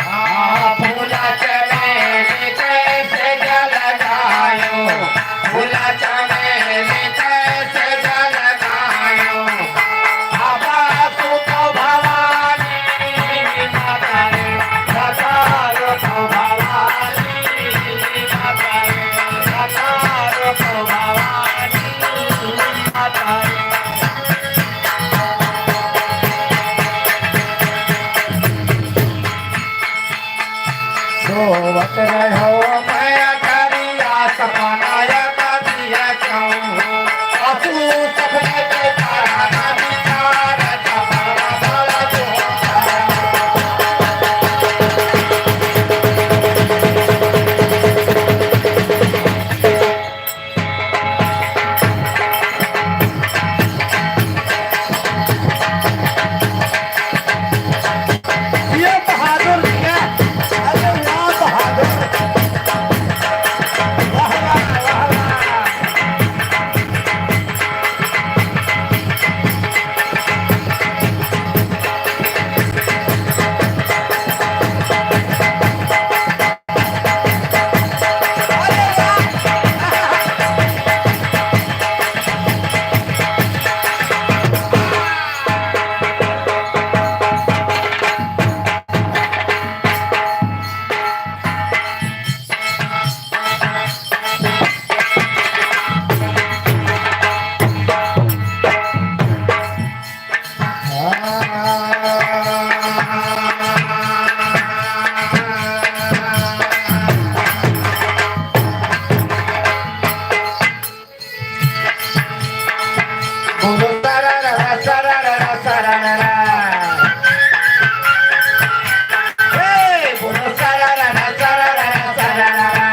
हाँ, फूला चमेली कैसे जल जायो, फूला चमेली कैसे जल जायो। अब तू तो भवानी माता रे, हजारों तो भवानी माता रे, हजारों तो भवानी माता रे। सोवत रहो मैं करिया सपना या करिया क्यों? असू सपने के तारा ना विचार सपना बड़ा जो ये बहादुर भैया, अरे वाह बहादुर, वाह, वाह, वाह, वाह। बोलो सारा रा रा, सारा रा रा, सारा रा रा। ए, बोलो सारा रा रा, सारा रा रा, सारा रा रा।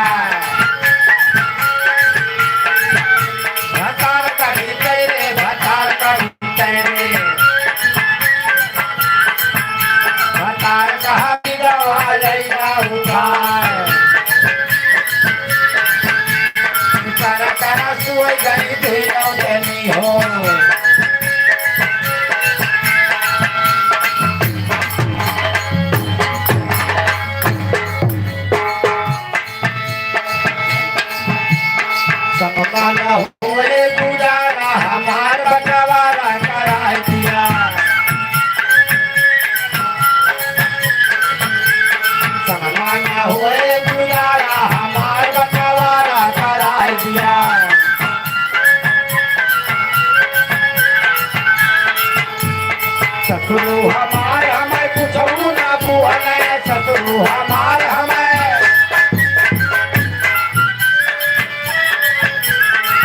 भतार का भीतर रे, भतार का भतार कहा कि गवा लइला उधार। करा करा सुई गई धीरव देनी हो। सनमाना होए गुजारा हमार बंटवारा कराई दिया। सनमाना होए गुजारा हमार बंटवारा कराई दिया। ससुरु हमार हमें कुछऊ ना बुहले, ससुरु हमार हमें।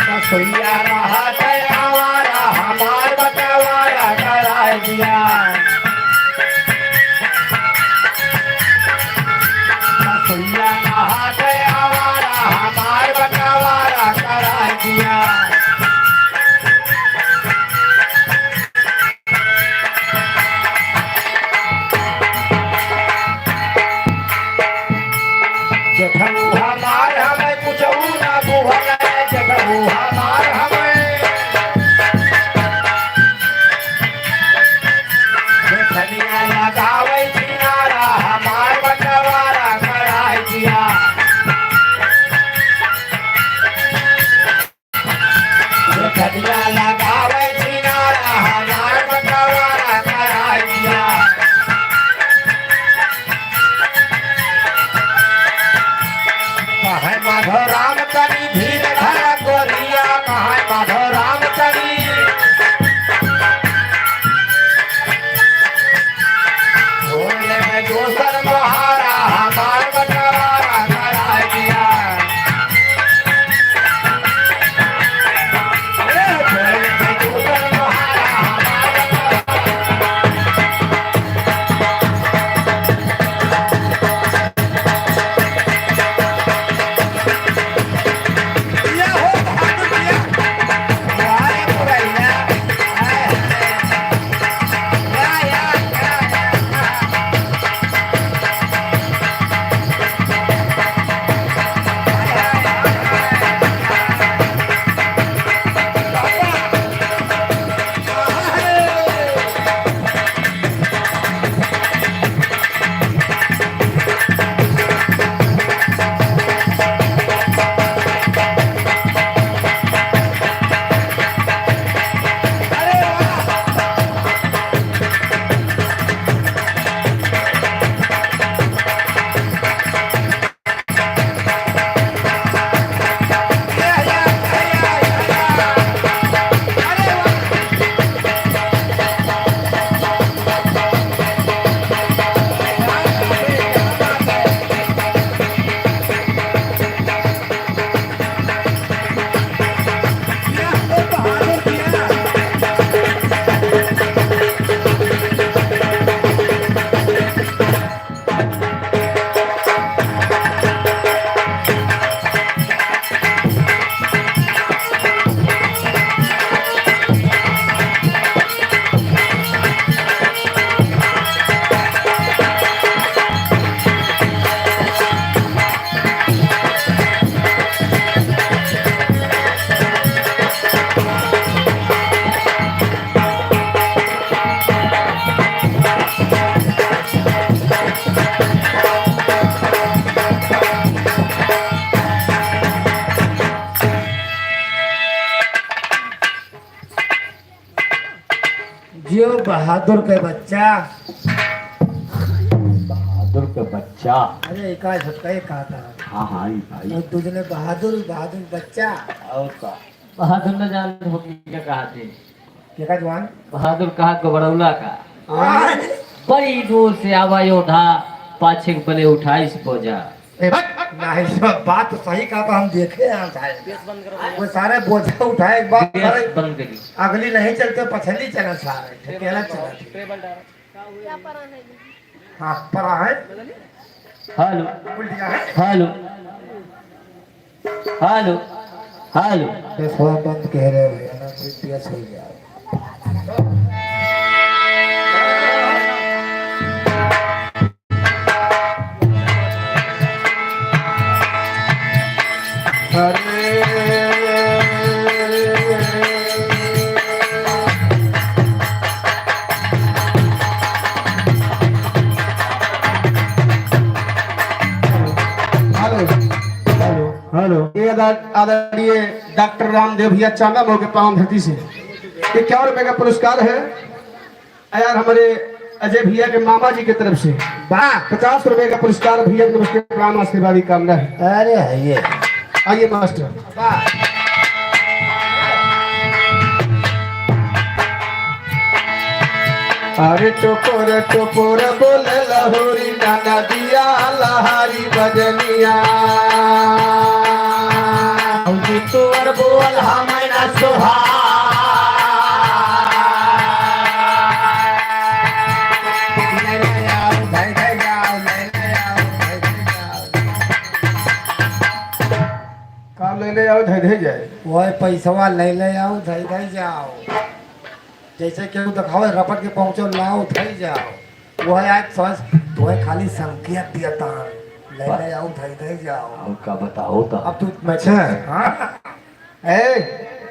ससुइया रहत आवारा, हमार बंटवारा कराई दिया। ससुइया रहत आवारा, हमार बंटवारा कराई दिया। जेठऊ हमार हमें कुछऊ ना बुहले, जेठऊ हमार हमें। जेठनिया लगावे छिनारा, हमार बंटवारा कराई दिया। कनिया लगावे छिनारा, हमार बंटवारा कराई दिया। कहे माधो राम तनी धीर धरा गोरिया, कहे माधो राम तनी। भोले में दोसर मोहारा, हमार बंटवारा कराई दिया। बहादुर के बच्चा। बहादुर के बच्चा। अरे, एका छोटका एक कहा था। हाँ, हाँ, ई भाई। और दूसरे बहादुर, बहादुर बच्चा। और का? बहादुर न जान हो क्या कहा थे? क्या का जवान? बहादुर कहा गोबरौला का। हाँ। बड़ी दूर से आवा योधा, पाछे के बले उठाइस बोझा। ए, नहीं, सब बात तो सही कहा, तो हम देखे हैं सारे। वो सारे बोझा उठाए एक बार, गैस सारे बंद करी। अगली नहीं चलते, पछली चला सारे, अकेला चला। हाँ, परा है। हेलो। उल्टिया है। हेलो। हेलो। हेलो। गैसवा बंद कह रहे हो भैया, ना फिर गैस हो गया। अरे। Hello, hello, hello. ये आदर-, आदरणीय डॉक्टर रामदेव भैया चांगा मऊ के पावन धरती से इक्यावन रुपए का पुरस्कार है। यार, हमारे अजय भैया के मामा जी की तरफ से वाह। पचास रुपए का पुरस्कार, भैया के नमस्ते, प्रणाम, आशीर्वाद की कामना है। अरे है ये। आइए मास्टर। वाह। अरे टोपोर टोपोर बोले लहोरी ननदिया लहारी बजनिया। भौजी तोर बोल हमै ना सोहाय। ले ले आओ, धै धै जाओ, ले ले आओ, धै धै जाओ। का ले ले आओ, धै धै जाए? ओए पैसवा ले ले आओ, धै धै जाओ। जैसे केहू देखावे, रपट के पहुँचो, लाओ, धै जाओ। वो है आज सांस, तोहे खाली संकेत दिया तान। ले ले आओ, धै धै जाओ। और का बताओ तो? अब तू मैं अच्छा। हाँ। ए,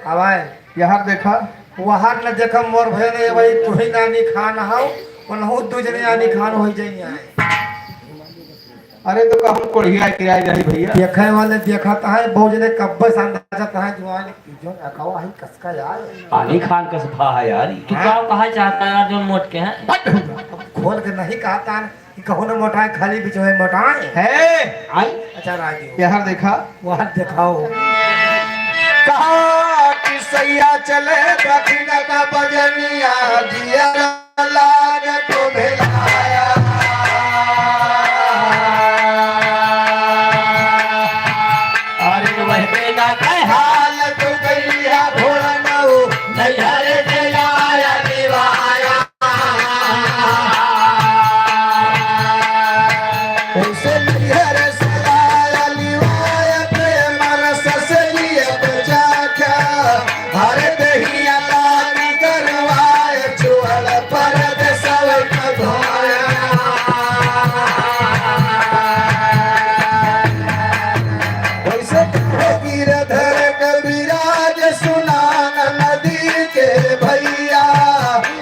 अब आए। यार देखा। वहार न देखम मोर भैया ने, भाई तू ही नानी खान हो, उनहु दू जने नानी खान हो जाइए। अरे तो कहूँ कोढ़िया के आ जाई भैया। देखे वाले देखत है, बहुत जने कब्बे से अंदाजत है, जवान, जौन अकवा है, कसका यार। आनी खान कस भा है यार, ई। तू हाँ? का कहा चाहता है यार, जौन मोट के हैं? बट अब खोल के नहीं कहता है कि कहूँ ना मोटाए, खाली बिचवे मोटाए। है। आई? अच्छा, राजू। यार देखा। वहाँ दिखाओ। कहा कि सैया चले दक्षिण का बजनिया, दिया लाग तो भेलाया। अरे वह बेटा के हाल तो गैया भोरनऊ, नैहर से आया निवाया। उसे नैहर से आया निवाया, प्रेम रस से लिए बचा क्या। हर दहिया लागी करवाए, चुअल परदेसवा का धोया। वैसे कहे गिरधर कविराज सुना ननदी के भैया,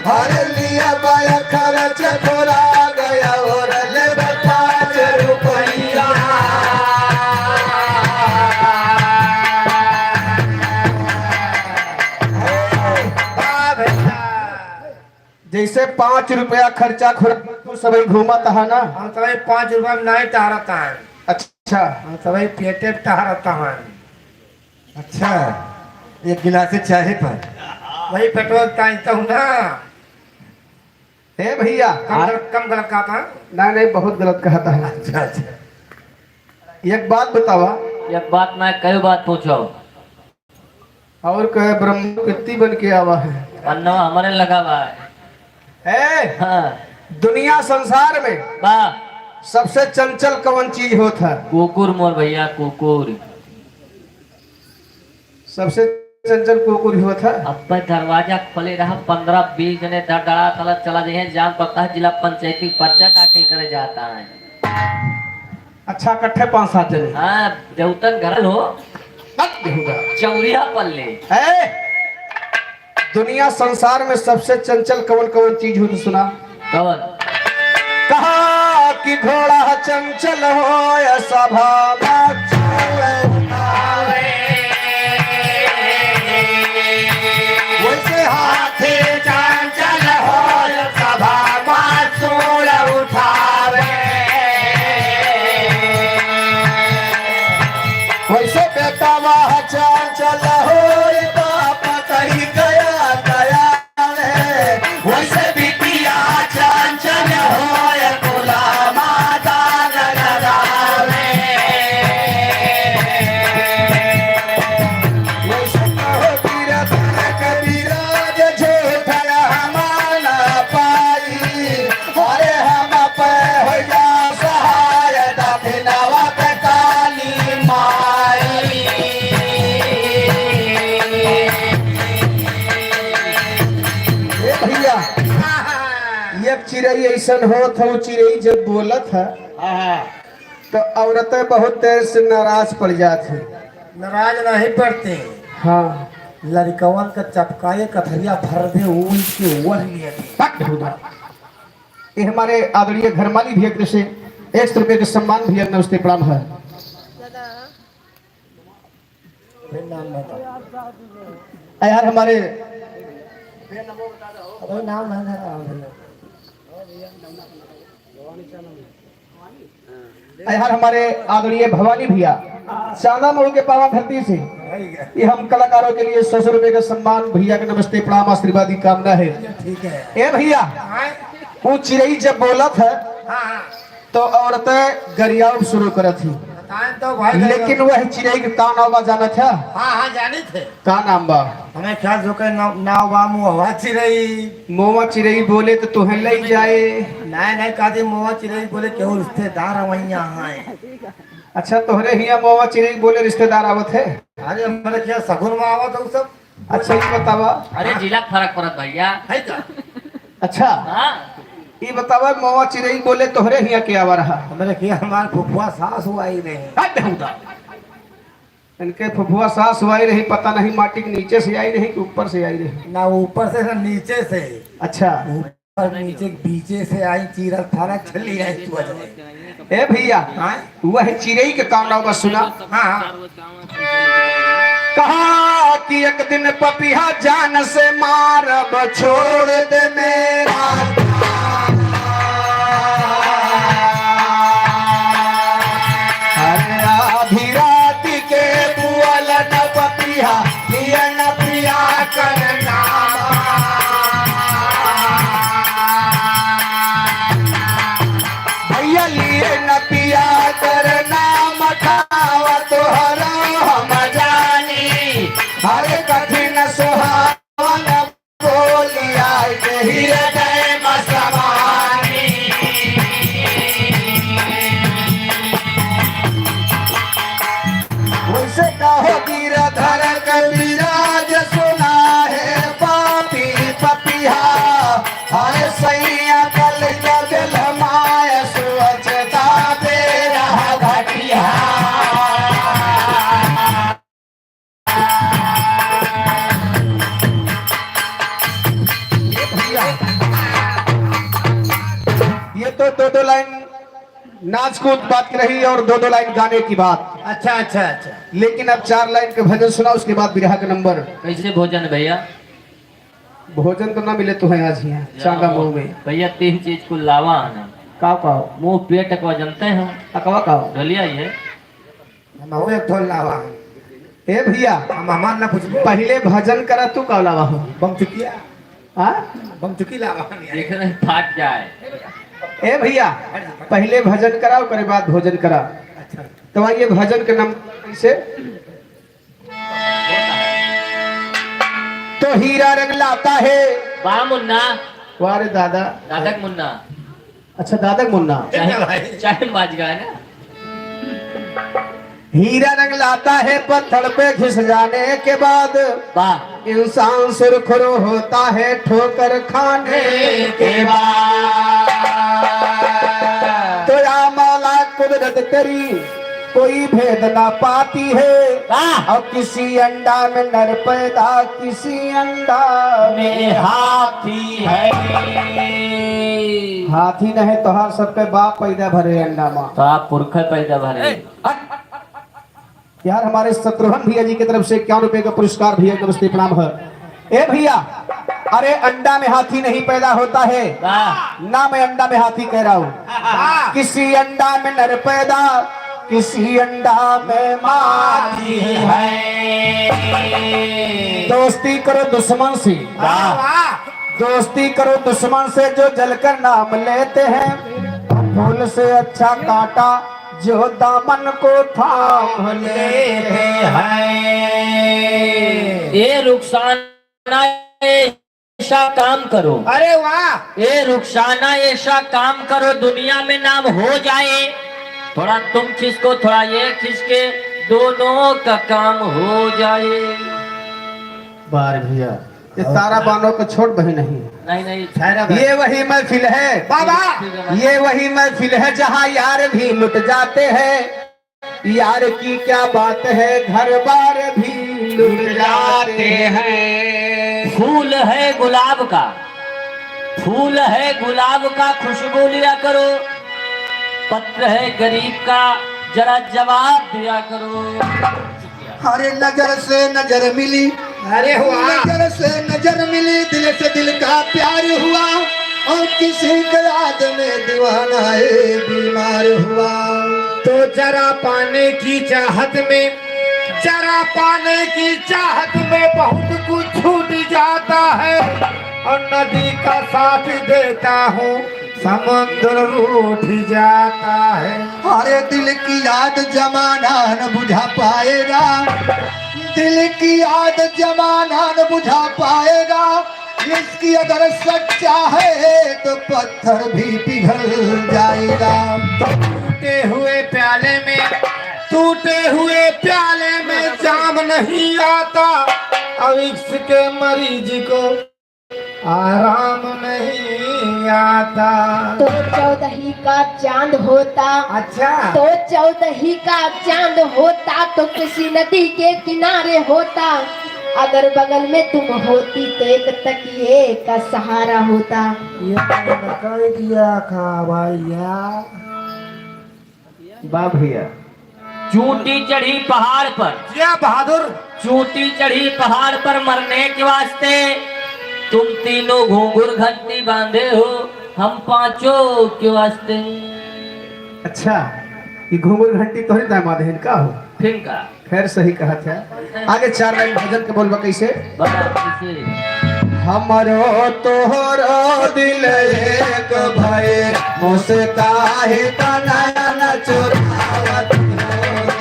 हर लिया बाया खर्च थोड़ा गया और ले पाँच रुपया। वाह भैया। जैसे पाँच रुपया खर्चा खुरा तू सबही घूमत है ना। हम सबही पाँच रुपया में नहीं टहरत है। अच्छा। हम सबही पेटे पे टहरत है। अच्छा, एक गिलास चाय पर। वही पेट्रोल ताई तो ना। ए भैया। कम हाँ? गलत, कम गलत कहा था? नहीं, नहीं, बहुत गलत कहा था। अच्छा, अच्छा। एक बात बतावा। एक बात ना, कई बात पूछो। और कहे ब्रह्म कित्ती बन के आवा है। पन्नवा हमारे लगा बा। ए, हाँ। दुनिया संसार में बा। सबसे चंचल कौन चीज होत है? कुकुर मोर भैया, कुकुर। सबसे चंचल कुकुर ही होत है। अब्बे दरवाजा खोले रहा, पन्द्रह बीस जने दरदरा तला चला जाइए, जान पड़ता है जिला पंचायती पर्चा दाखिल करे जाता है। अच्छा, इकट्ठे पाँच सात जने। हाँ, देवतन घरल हो। हट, बेहुदा। चौरिया पल्ले। ए, दुनिया संसार में सबसे चंचल कवन कवन चीज हो तो सुना। कवन? कहा कि घोड़ा चंचल हो या सभा में चूहे उठावे। वैसे हाथी चंचल हो चिरई अइसन होत है, उ चिरई जब बोलत है, हाँ, हाँ। तो औरतें बहुत देर से नाराज पड़ जात है। नाराज नहीं पड़ते। हाँ। लड़कवन का चपकाए कथरिया भर दे, ऊन के ओढ़ लिए दे। पक ढूंढा। ये हमारे आदरणीय घर मालिक भैया की तरफ से एक सौ रुपये के सम्मान भैया, नमस्ते प्रणाम है। अरे यार, हमारे अरे नाम है ना, नाम है ना। यार, हमारे आदरणीय भवानी भैया, चांदा मऊ के पावन धरती से, ये हम कलाकारों के लिए सौ सौ रुपये का सम्मान भैया के नमस्ते प्रणाम आशीर्वाद की कामना है। ठीक है। ए भैया, वो चिरई जब बोलत है, हाँ, हाँ। तो औरतें गरियाउब शुरू करत ही। बताएं तो भाई, लेकिन वह चिरई के का नाव बा जानत है? हाँ, हाँ, जानित है। का नाम बा? हमें ख्याल से ओकर नाव, नाव बा मोहवा चिरई। मोहवा चिरई बोले तो तुहे लई जाए। नहीं, नहीं, कहते मोहवा चिरई बोले केहू रिश्तेदार है वहीं यहाँ है। अच्छा, तोहरे हियाँ मोहवा चिरई बोले रिश्तेदार आवत है? अरे, हमारे क्या सगुन में आवत है उ सब? अच्छा, ये बतावा। अरे, जिला के फर्क पड़त भैया। है का? अच्छा। हाँ। ये बतावा, मोहवा चिरई बोले तोहरे हियाँ के आवा रहा? हमारे हियाँ हमार फुफुआ सास आई रही। हट बेहुदा। इनके फुफुआ सास आई रही, पता नहीं माटी के नीचे से आई रही कि ऊपर से आई रही। ना ऊपर से, ना नीचे से। अच्छा। ऊपर नीचे के बीचे से आई, चीरल फारल चली आई तू अजय। ए भैया, हाँ? वह चिरई के का नाव बा सुना। हाँ, हाँ। कहा कि एक दिन पपिहा जान से मारब छोड़ दे मेरा। अरे आधी रात के बुअल न पपिहा, पिया न पिया करना। भैया लिए न पिया करना, मठावा तोहरा हम जानी। अरे कठिन सुहावन बोलिया के हृदय में समानी। वैसे कहो गिरधर कविराज सुना है पापी पपिहा, हर सैया कल कजल माय सोचता बेरा घटिया। ये तो दो दो लाइन नाच कूद बात की रही और दो दो लाइन गाने की बात। अच्छा, अच्छा, अच्छा। लेकिन अब चार लाइन के भजन सुना, उसके बाद बिरहा का नंबर। कैसे भोजन भैया? भोजन तो ना मिले तो है आज यहाँ चांदा मऊ में। भैया तीन चीज को लावा है ना। का का? मुंह पेट को जानते हैं। अकवा का? ढोलिया ये। हम हो एक ढोल लावा। ए भैया, हम हमार ना पूछबो। पहिले भजन करा, तू का लावा हो? बम चुकिया। हाँ? बम चुकी लावा। देख रहे हैं, फाट जाए। ए भैया, पहिले भजन करा, ओकरे बाद भोजन करा। अच्छा। तो आइए, भजन के नाम कैसे? तो हीरा रंग लाता है। वाह मुन्ना। वाह रे दादा। दादा के मुन्ना। अच्छा, दादा के मुन्ना। चाहे, भाई। चाहे बाज गए ना। हीरा रंग लाता है पत्थर पे घिस जाने के बाद। वाह। इंसान सुरखुर होता है ठोकर खाने के बाद। तो या मौला कुदरत तेरी कोई भेद ना पाती है। वाह। और किसी अंडा में नर पैदा, किसी अंडा में हाथी है। हाथी नहीं, तोहार सबके बाप पैदा भरे अंडा में। तो आप पुरखे पैदा भरे। हट। यार, हमारे शत्रुघ्न भैया जी की तरफ से इक्यावन रुपए का पुरस्कार भैया, नमस्ते प्रणाम है। ए भैया, अरे अंडा में हाथी नहीं पैदा होता है। वाह। ना मैं अंडा में हाथी कह रहा हूँ। वाह। किसी अंडा में नर पैदा, किसी अंडा में मादी है। दोस्ती करो दुश्मन से। वाह, वाह। दोस्ती करो दुश्मन से जो जलकर नाम लेते हैं। फूल से अच्छा कांटा जो दामन को थाम लेते हैं। ए रुखसाना, ऐसा काम करो। अरे वाह। ए रुखसाना, ऐसा काम करो, दुनिया में नाम हो जाए। थोड़ा तुम खिसको, थोड़ा ये खिसके, दोनों का काम हो जाए। वाह रे भैया। ये तारा बानो के छोट बहिन है। नहीं, नहीं। ये वही महफिल है बाबा, ये वही महफिल है जहाँ यार भी लुट जाते हैं। यार की क्या बात है, घर बार भी लुट जाते हैं। फूल है गुलाब का, फूल है गुलाब का, खुशबू लिया करो। पत्र है गरीब का, जरा जवाब दिया करो। अरे नजर से नजर मिली, अरे वाह। नजर से नजर मिली, दिल से दिल का प्यार हुआ, और किसी के याद में दीवाना ये बीमार हुआ। तो जरा पाने की चाहत में, जरा पाने की चाहत में बहुत कुछ छूट जाता है, और नदी का साथ देता हूँ, समुद्र रूठ जाता है। अरे दिल की याद जमाना न बुझा पाएगा, दिल की याद जमाना न बुझा पाएगा। इसकी अगर सच्चा है तो पत्थर भी पिघल जाएगा। टूटे हुए प्याले में, टूटे हुए प्याले में जाम नहीं आता, और इश्क के मरीज को आराम नहीं आता। तो चौदही का चांद होता। अच्छा। तो चौदही का चांद होता तो किसी नदी के किनारे होता। अगर बगल में तुम होती तो एक तकिए का सहारा होता। ये तो कह दिया था भैया। वाह भैया। चूटी चढ़ी पहाड़ पर। जिया बहादुर। चूटी चढ़ी पहाड़ पर मरने के वास्ते, तुम तीनों घूंघुर घंटी बांधे हो, हम पांचों के वास्ते। अच्छा, ये घूंघुर घंटी तोहरे दामाद हैं का हो? फिर का? खैर, सही कहत है। आगे चार लाइन भजन के बोलबा कैसे? बड़ा कैसे? हमरो तोहरो दिल एक भए, मुस्काही त नयन चुरावत होए।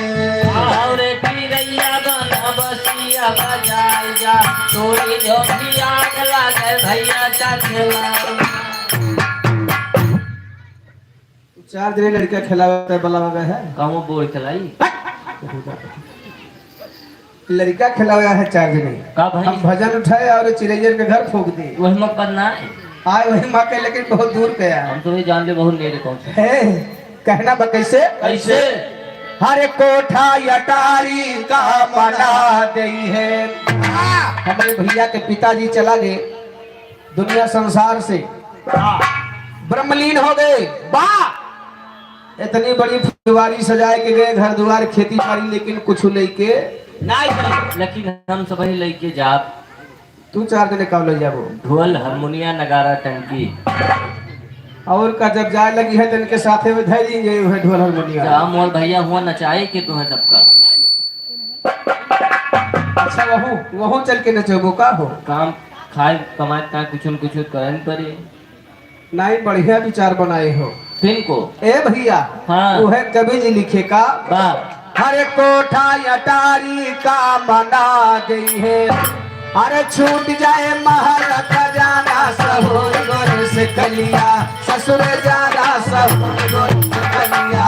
और चिरैया बन बसिया बजाई जा, तोरी जो भी आग लागे भैया चखला। चार जने लड़का खेलावे वाला हो गया है। कामो बोल खेलाई। लड़का खेलावे है चार जने। का भाई? हम भजन उठाए और चिरैयन के घर फूंक दे। वही मत करना है। आए वही माँ के, लेकिन बहुत दूर गया। हम तो वही जान ले, बहुत नेड़े पहुंचे। है, कहना बा कैसे? कैसे? हर कोठा अटारी का मना देई है। हमरे भैया के पिताजी चला गए दुनिया संसार से, हाँ। ब्रह्मलीन हो गए। बा, इतनी बड़ी फुलवारी सजाए के गए, घर द्वार, खेती बाड़ी, लेकिन कुछ लेके नहीं गए। लेकिन हम सबही लेके जाब। तू चार जने का ले जाबो? ढोल, हारमोनिया, नगारा, टंकी। और का जब जाए लगी है तो इनके साथे में धर देंगे वह ढोल हारमोनिया। जा मोर भैया हुआ नचाए के तुम्हें सबका। अच्छा, वहू, वहू चल के नचबो का हो? काम खाए, कमाए, ता कुछ न कुछ करन पड़े। नहीं, बढ़िया विचार बनाए हो। किनको? ए भैया, हाँ। उहे कवि जी लिखे का? बा। हर कोठा अटारी का मना देई है। अरे छूट जाए महल खजाना, सहूर गोरी सिकलिया, ससुर जाना सहूर गोरी सिकलिया।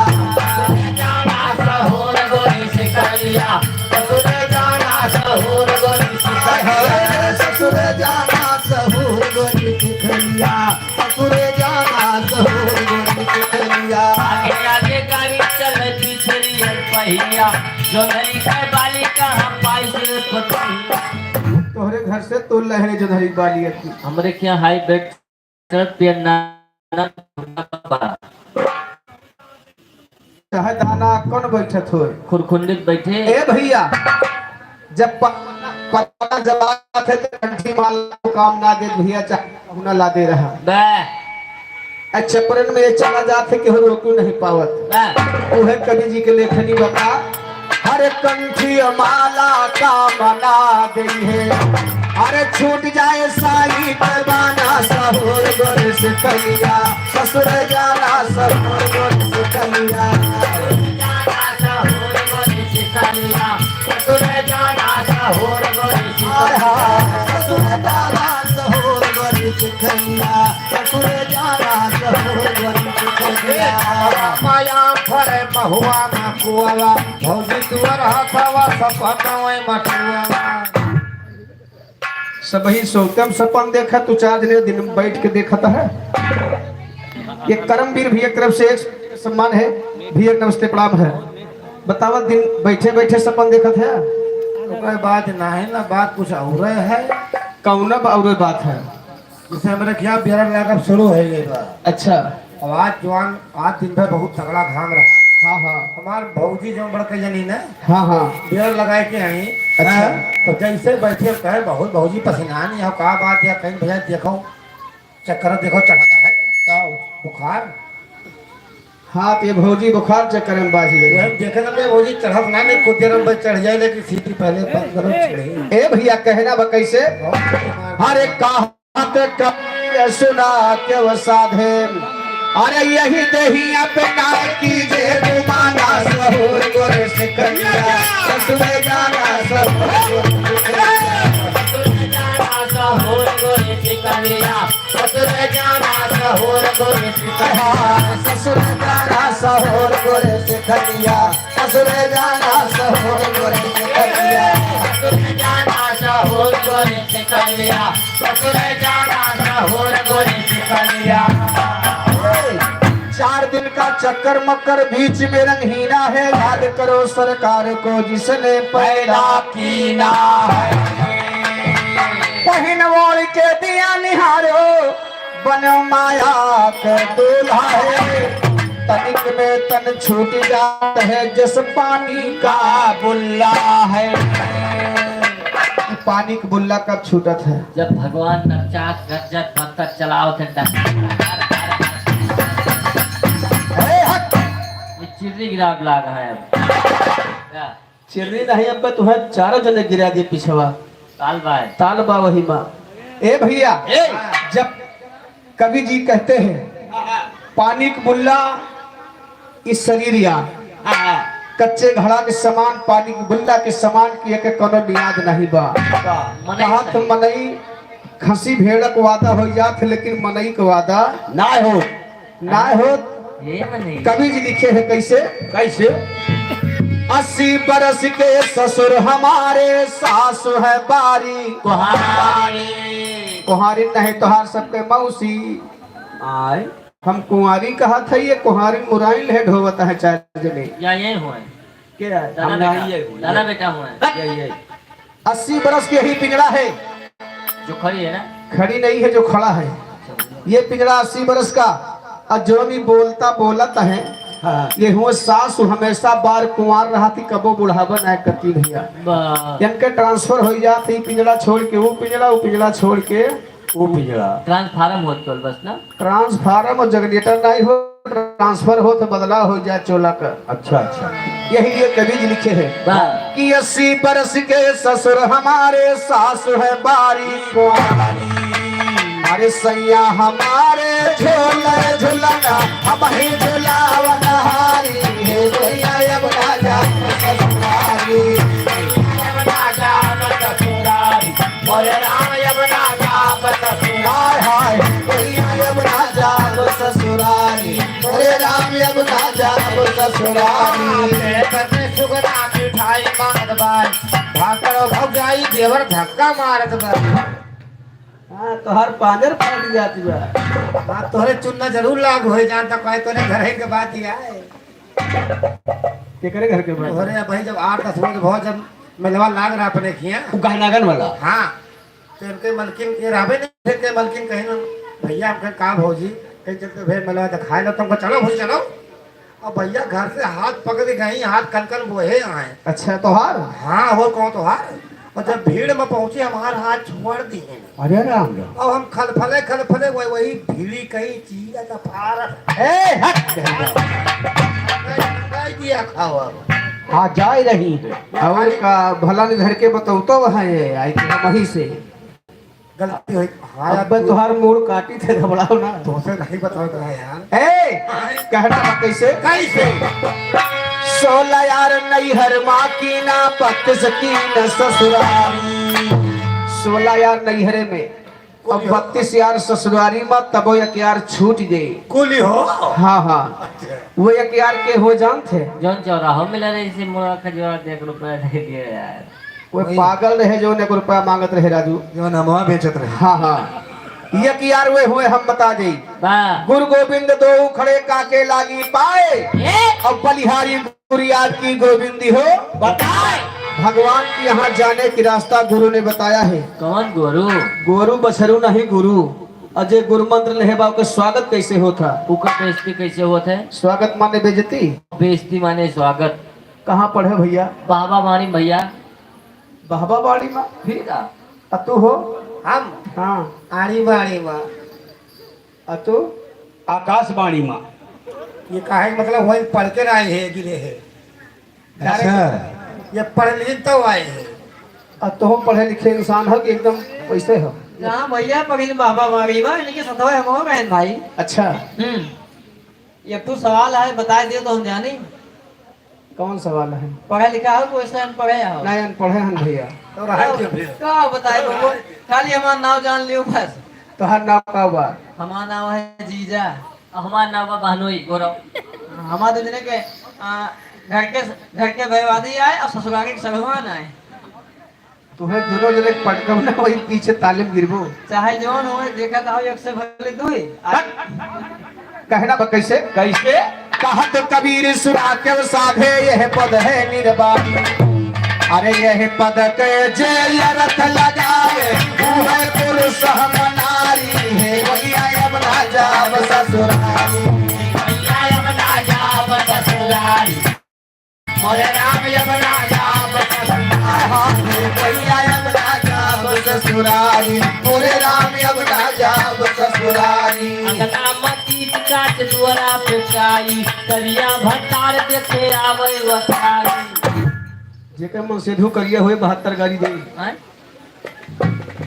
जाना सहूर गोरी सिकलिया, ससुर जाना सहूर गोरी सिकलिया। ससुर जाना सहूर गोरी सिकलिया, ससुर जाना सहूर गोरी सिकलिया। आगे आगे गाड़ी चल पिछली पहिया, जोन्हरी के बाली कहाँ पाई से पतैया। तोहरे घर से तोल लहरे जोन्हरी बाली अति। हमरे क्या हाई ब्लड प्रेशर पे ना, ना, ना, चाहे दाना कौन बैठत होए? खुरखुंडित बैठे। ए भैया, जब प-, पता जब आत है तो कंठी माला को काम ना दे भैया, चाहे पहुना ला दे रहा। बे। आ चपरन में ये चला जात है, केहू रोक नहीं पावत। बे। उहे कवि जी के लेखनी बता, हर कंठी माला का मना देई है। अरे छूट जाए साई पैमाना, सहूर गोरी सिकलिया, ससुर जाना सहूर गोरी सिकलिया। जाना सहूर गोरी सिकलिया, ससुर जाना सहूर गोरी सिकलिया। ससुर जाना सहूर गोरी सिकलिया, ससुर जाना सहूर गोरी सिकलिया। माया फरे महुआ ना कुआवा, भौजी तुअर हथवा सपनवे मटुआ। सबही सोतम सपन देखत, तू चार जने दिन बैठ के देखत है। ये करमवीर भैया की तरफ से एक सम्मान है। भैया नमस्ते प्रणाम है। बतावा, दिन बैठे बैठे सपन देखत है। ओकर बात ना है ना, बात कुछ और है। कौन अब और बात है? जैसे हमरे खियाँ बिहार लागब शुरू हो गई बा। अच्छा। अब आज जवान, आज दिन भर बहुत तगड़ा घाम रहा। हाँ, हाँ। हमार भौजी जो बड़का जनी ना, हाँ, हाँ। बियर लगाए के आई। अच्छा। हाँ, तो जैसे बैठे कहे, "बहुत भौजी पसीना नहीं हो, का बात है?" कहीं भैया देखो, चक्कर देखो चढ़ता है। का? बुखार। हाँ, तो ये भौजी बुखार चक्कर में बाज गई। वही देखे ना, मैं भौजी चढ़त ना, नहीं, कुछ देर में चढ़ जाए, लेकिन सीटी पहले बंद करो, चढ़े। ए भैया, कहना बा कैसे? बहुत बीमार। अरे, कहा बात कबीर सुना केउ साधे, अरे यही देहिया पे ना कीजे गुमाना, सहूर गोरे सिकंदिया, ससुर जाना सहूर। ससुर जाना सहूर गोरे सिकंदिया, ससुर जाना सहूर गोरे सिकंदिया, ससुर जाना सहूर गोरे सिकंदिया। ससुर जाना सहूर गोरे सिकंदिया। ससुर जाना सहूर गोरी सिकंदिया। चार दिन का चक्कर मक्कर बीच में रंगहीना है, याद करो सरकार को जिसने पैदा कीना है। पहिन ओढ़ के दिया निहारो, बनो माया के दूल्हा है। तनिक में तन छूट जात है, जस पानी का बुल्ला है। ई पानी के बुल्ला कब छूटत है? जब भगवान नचात गरजत मंतर चलावत है, डंडा। अरे हट! ये चिर्री गिराव लाग है अब। का? चिर्री नहीं, अब तुम्हें चारों जने गिरा दिए पिछवा। ताल बा। ताल बा वही माँ। ए भैया, ए! जब कवि जी कहते हैं, "पानी के बुल्ला इस शरीर या।" हाँ, हाँ। कच्चे घड़ा के समान, पानी के बुल्ला के समान किए के कोनो नियाद नहीं बा। बा। मनई कहा तो सही। मनई खसी भेड़ के वादा हो जात, लेकिन मनई के वादा ना हो। ना हो। ये मनई। कवि जी लिखे हैं कैसे? कैसे? अस्सी बरस के ससुर हमारे, सासु है बारी कुहारी। कुहारी नहीं तोहार सबके मौसी। आय। हम कुंवारी कहत है, ये कुंवारी मुराइन है, ढोवत है चार जने। या ये हुए। के है? दादा हम बेटा, नहीं ये हुए। दादा बेटा हुए। ये, ये। अस्सी बरस के ही पिंजड़ा है। जो खड़ी है ना? खड़ी नहीं है, जो खड़ा है। ये पिंजड़ा अस्सी बरस का, और जो भी बोलता बोलत है, हाँ। ये हुए सासु हमेशा बार कुंवार रहती, कबो बुढ़ावा ना करती भैया। बा- इनके transfer हो जाती, पिंजड़ा छोड़ के वो पिंजड़ा, वो पिंजड़ा छोड़ के वो पिंजड़ा। Transform होत चल बस ना। Transform और generator नहीं हो, transfer हो तो बदलाव हो जाए चोला का। अच्छा, अच्छा। यही लिए कवि जी लिखे हैं वाह। कि अस्सी बरस के ससुर हमारे, सासु है बारी कुंवारी। अरे सैया हमारे झोले झुलना, हम ही झुलावन हारी। हे भैया अब ना जा ससुरारी। अब ना जा ससुरारी। मोरे राम अब ना जाब ससुरारी। हाय, हाय, भैया अब ना जाब ससुरारी। मोरे राम अब ना जाब ससुरारी। पेट में सुगना मिठाई मारत बा। भागल भौजाई देवर धक्का मारत बा। हाँ, तोहर पांजर फट जात बा। हाँ, तोहरे चुन्ना जरूर लाग होई जान, त कहे तोरे घर के बात ही आए। केकरे घर के बात? तोहरे भाई जब आठ दस रोज भो जब मेलवा लाग रहा अपने खिया। उ गहनागन वाला? हाँ। तो इनके मलकिन, ये रहबे नहीं, इनके मलकिन कहीं ना, "भैया, हमके का भौजी, कहीं चलते भैया मिलवा दिखाए लो तुमको, चलो भौजी, चलो।" अब भैया घर से हाथ पकड़ के गई, हाथ कन कन बोहे आए। अच्छा, तोहार? हाँ, हो कौन तोहार? और जब भीड़ में पहुंचे, हमार हाथ छोड़ दिए। अरे राम राम। अब हम खलफले, खलफले, वही, वही भीड़ी कहीं चीज का फार। ए, हट! नहीं दिया खाओ अब। हाँ, जाए रही है। और का भला नहीं घर के बतौतो है, आई तो हम वहीं से। गलती हुई। हाँ, अब तू तोहार मूड़ काटी थे, घबराओ ना। तोसे नहीं बताओ तो है यार। ए, कहना बा कैसे? कैसे? सोला यार नैहर माँ की ना, बत्तीस की न ससुरारी। सोला यार नैहरे में, अब कुली हो। बत्तीस यार ससुरारी में, तबो एक यार छूट गए। कुली हो। हाँ, हाँ। अच्छा। वो एक यार के हो जानत है? जौन चौराहो मिला रहे, इसे मुड़ा खजूरा देख लो, पैसा दे दिया यार। वो वही। पागल रहे, जौन एक रुपया मांगत रहे, राजू। जौन अमवा बेचत रहे। हाँ, हाँ। एक यार वे हुए, हम बता देई। वाह। गुरु गोविंद दोऊ खड़े काके लागी पाए। ए? अब बलिहारी गुरु याद की गोविंदी हो। बताए। भगवान के यहाँ जाने की रास्ता गुरु ने बताया है। कौन गुरु? गुरु बछरू नहीं गुरु। अजय गुरु मंत्र लेहे बा, ओकर स्वागत कैसे होत है? ओकर बेइज्जती कैसे होत है? स्वागत माने बेइज्जती। बेइज्जती माने स्वागत। कहाँ पढ़े भैया? बाबा बाड़ी भैया। बाबा बाड़ी मा? फिर का? आ तू हो? हम? हाँ। आड़ी बाड़ी मा। आ तू? आकाशवाणी मा। ये काहे के मतलब वही पढ़ के ना आए है, गिरे है। अच्छा। ये पढ़े लिखे तो आए है। आ तोहूँ पढ़े लिखे इंसान हो कि एकदम वैसे हो? ना भैया, पढ़े बाबा बाड़ी मा, इनके सतवे हम हो बहन भाई। अच्छा। हम्म। एक तो सवाल है, बता दियो तो हम जानी। कौन सवाल है? पढ़ा लिखा हो कि वैसे अनपढ़े हो? नहीं, अनपढ़े हन भैया। तो रहा क्यों फिर? का बताए बबुआ? खाली हमार नाव जान लियो बस। तोहार नाव का बा? हमार नाव है जीजा। हमार नाव बा बहनोई, गौरव। हमार दो जने के, आ, घर के, घर के बर्बादी आए और ससुराल के सगवान आए। तुहे दोनों जने पटकब ना, वही पीछे ताले में गिरबो। चाहे जौन होए, देखत आओ एक से भले दुई। हट। कहना बा कैसे? कैसे? कहत कबीर सुरा के साधे, यह पद है निर्वाणी। अरे यह पद के जे अर्थ लगाए, वो है पुरुष हम नारी है। भैया अब ना जाब ससुरारी। भैया अब ना जाब ससुरारी। मोरे राम अब ना जाब ससुरारी। भैया अब ना जाब ससुरारी। मोरे राम अब ना जाब ससुरारी। अंगना मतीत काट दुआरा पे काई, करिया भतार देखे आवे वतारी। जेकर मन सेधु करिया होए, बहत्तर गारी दे। हैं?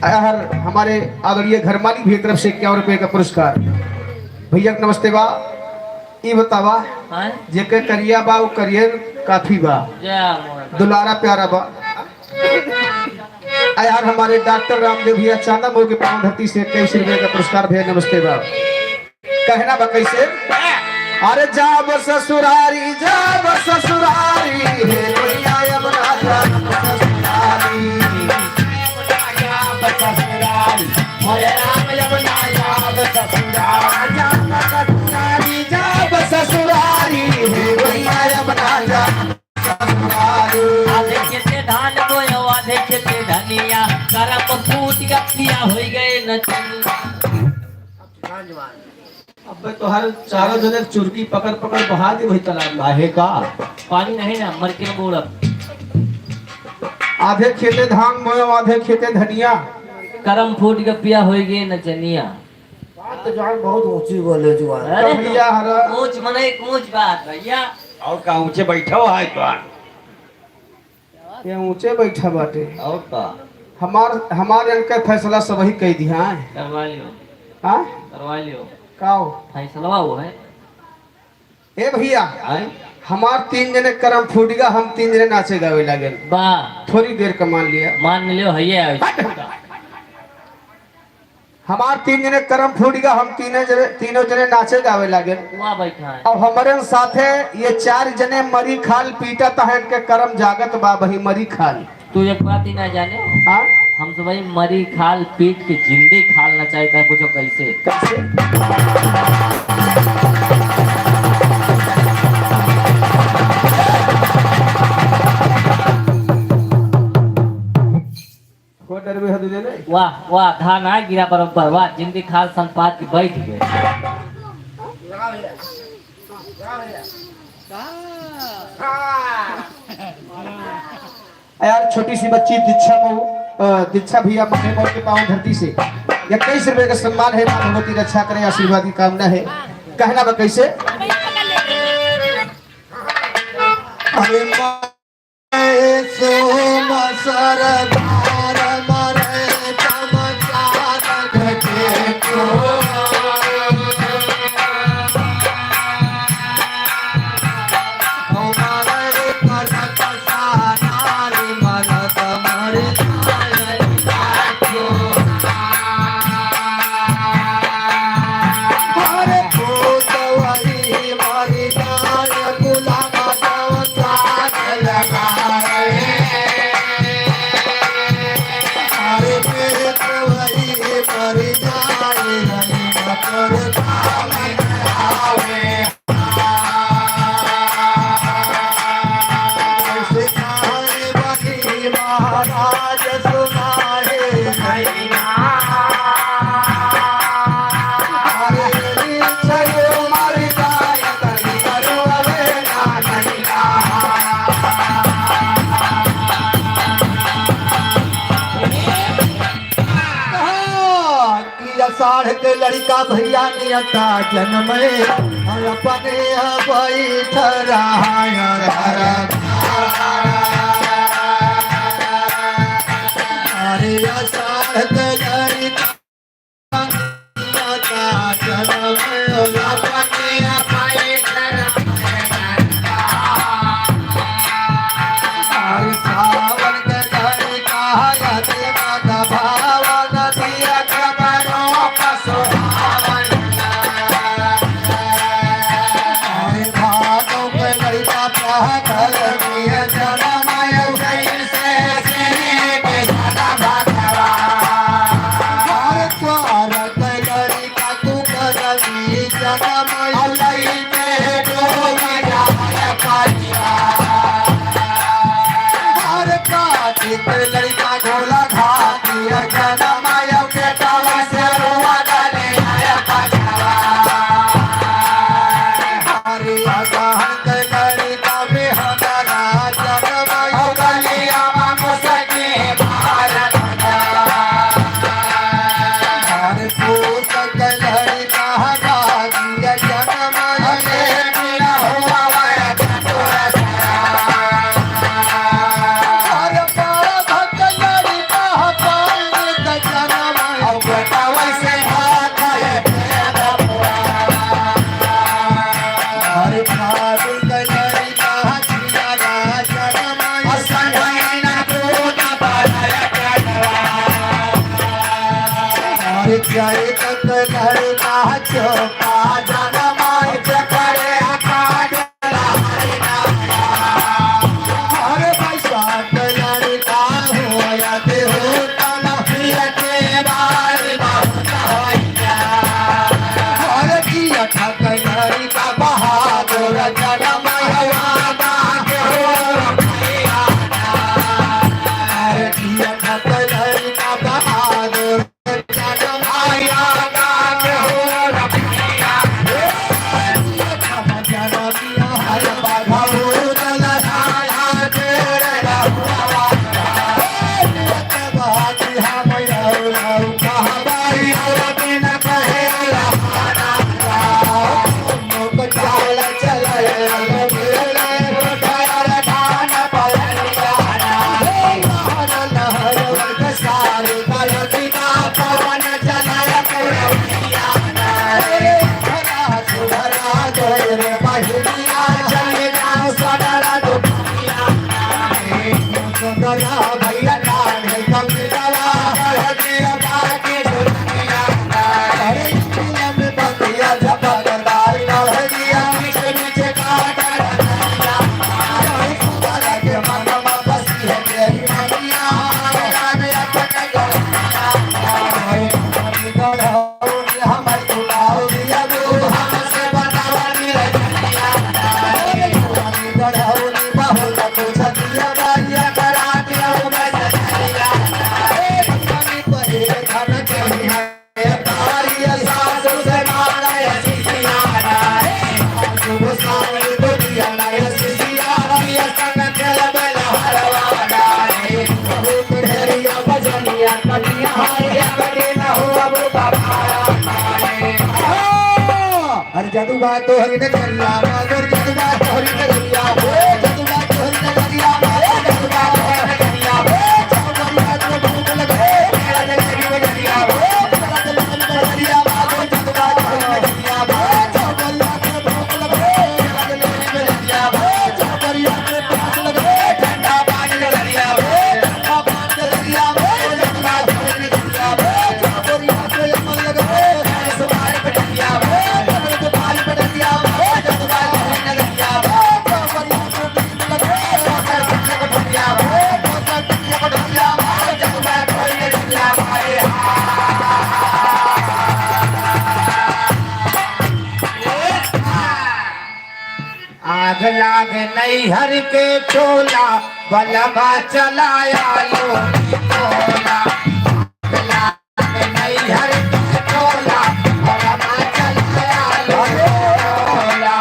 यार, हमारे आदरणीय घर मालिक भैया की तरफ से इक्यावन रुपए का पुरस्कार। भैया के नमस्ते बा। ई बतावा, हाँ? जेके करिया बा, वो करियर काफी बा। जय मोहन। दुलारा प्यारा बा। आ यार, हमारे डॉक्टर रामदेव भैया चांदा मोड़ के पावन धरती से इक्कीस रुपए का पुरस्कार भैया, नमस्ते बा। कहना बा कैसे? अरे जाब ससुरारी, जाब ससुरारी, हे भैया अब ना जाब ससुरारी। जाब ससुरारी, मोरे राम अब ना जाब ससुरारी। जाब ससुरारी, जाब ससुरारी, हे भैया अब ना जाब ससुरारी। आधे खेते धान बोयो, आधे खेते धनिया, करम फूट गया पिया होई गए नचनिया। अबे तोहर चारों जने चुरकी पकड़ पकड़ बहा दे वही तालाब में। काहे का? पानी नहीं ना, मर के बूड़ब। आधे खेते धान बोयो, आधे खेते धनिया। करम फूट के पिया होई गए नचनिया। बात तो जान बहुत ऊंची बोले जुआन। अरे तो भैया हरा ऊंच मने एक ऊंच बात भैया। और का ऊंचे बैठा हुआ है जुआन? ये ऊंचे बैठा बाटे। और का? हमार, हमार इनका फैसला सबही कह दिया है। करवा लियो। हाँ? करवा लियो। का हो? फैसलवा वो है। ए भैया, आए? हमार तीन जने करम फूटिगा, हम तीन जने नाचे गावे लागेन। बा। थोड़ी देर का मान लिया। मान लियो, है ये आवे। हट। हमार तीन जने करम फूटिगा, हम तीनों जने, तीनों जने नाचे गावे लागेन। वाह भाई खान। अब हमारे साथे ये चार जने मरी खाल पीटत हैं, इनके करम जागत बा, वही मरी खाल। तू एक बात ही ना जाने। हाँ? हम सब भाई मरी खाल पीट के जिंदी खाल नचाए का, पूछो कैसे? कैसे? को डर में है तुझे नहीं? वाह, वाह, धान आ गिरा बरोबर, वाह, जिंदी खाल संपाद की बैठ गए। यार, छोटी सी बच्ची दीक्षा मऊ, अ, दीक्षा भैया मऊ के पावन धरती से इक्कीस रुपए का सम्मान है। माँ भगवती रक्षा करे, आशीर्वाद की कामना है। कहना बा कैसे? अरे माँ सोम सरदार मरे चमत्कार घटे को। साढ़ के लड़िका भइया नियता जनमे, और अपने बैठ रहा है घर। अरे साढ़ के लड़िका नियता जनमे, और अपने बैठ रहा है घर। अरे सावन के लड़िका अरे जदुबा तोहरी नजरिया, बादर जदुबा तोहरी नजरिया, ओ जदुबा तोहरी नजरिया, बादर जदुबा तोहरी नजरिया, ओ जदुबा तोहरी नजरिया, ओ जदुबा तोहरी नजरिया, ओ जदुबा तोहरी नजरिया, बादर जदुबा तोहरी नजरिया, ओ जदुबा तोहरी नजरिया, ओ जदुबा तोहरी नजरिया, ओ ठंडा पानी नजरिया, ओ ठंडा पानी नजरिया, ओ जदुबा तोहरी नजरिया, ओ जदुबा तोहरी नजरिया, ओ आग लाग नैहर के टोला, बलमा चलाया लो टोला। आग लाग नैहर के टोला, बलमा चलाया लो टोला।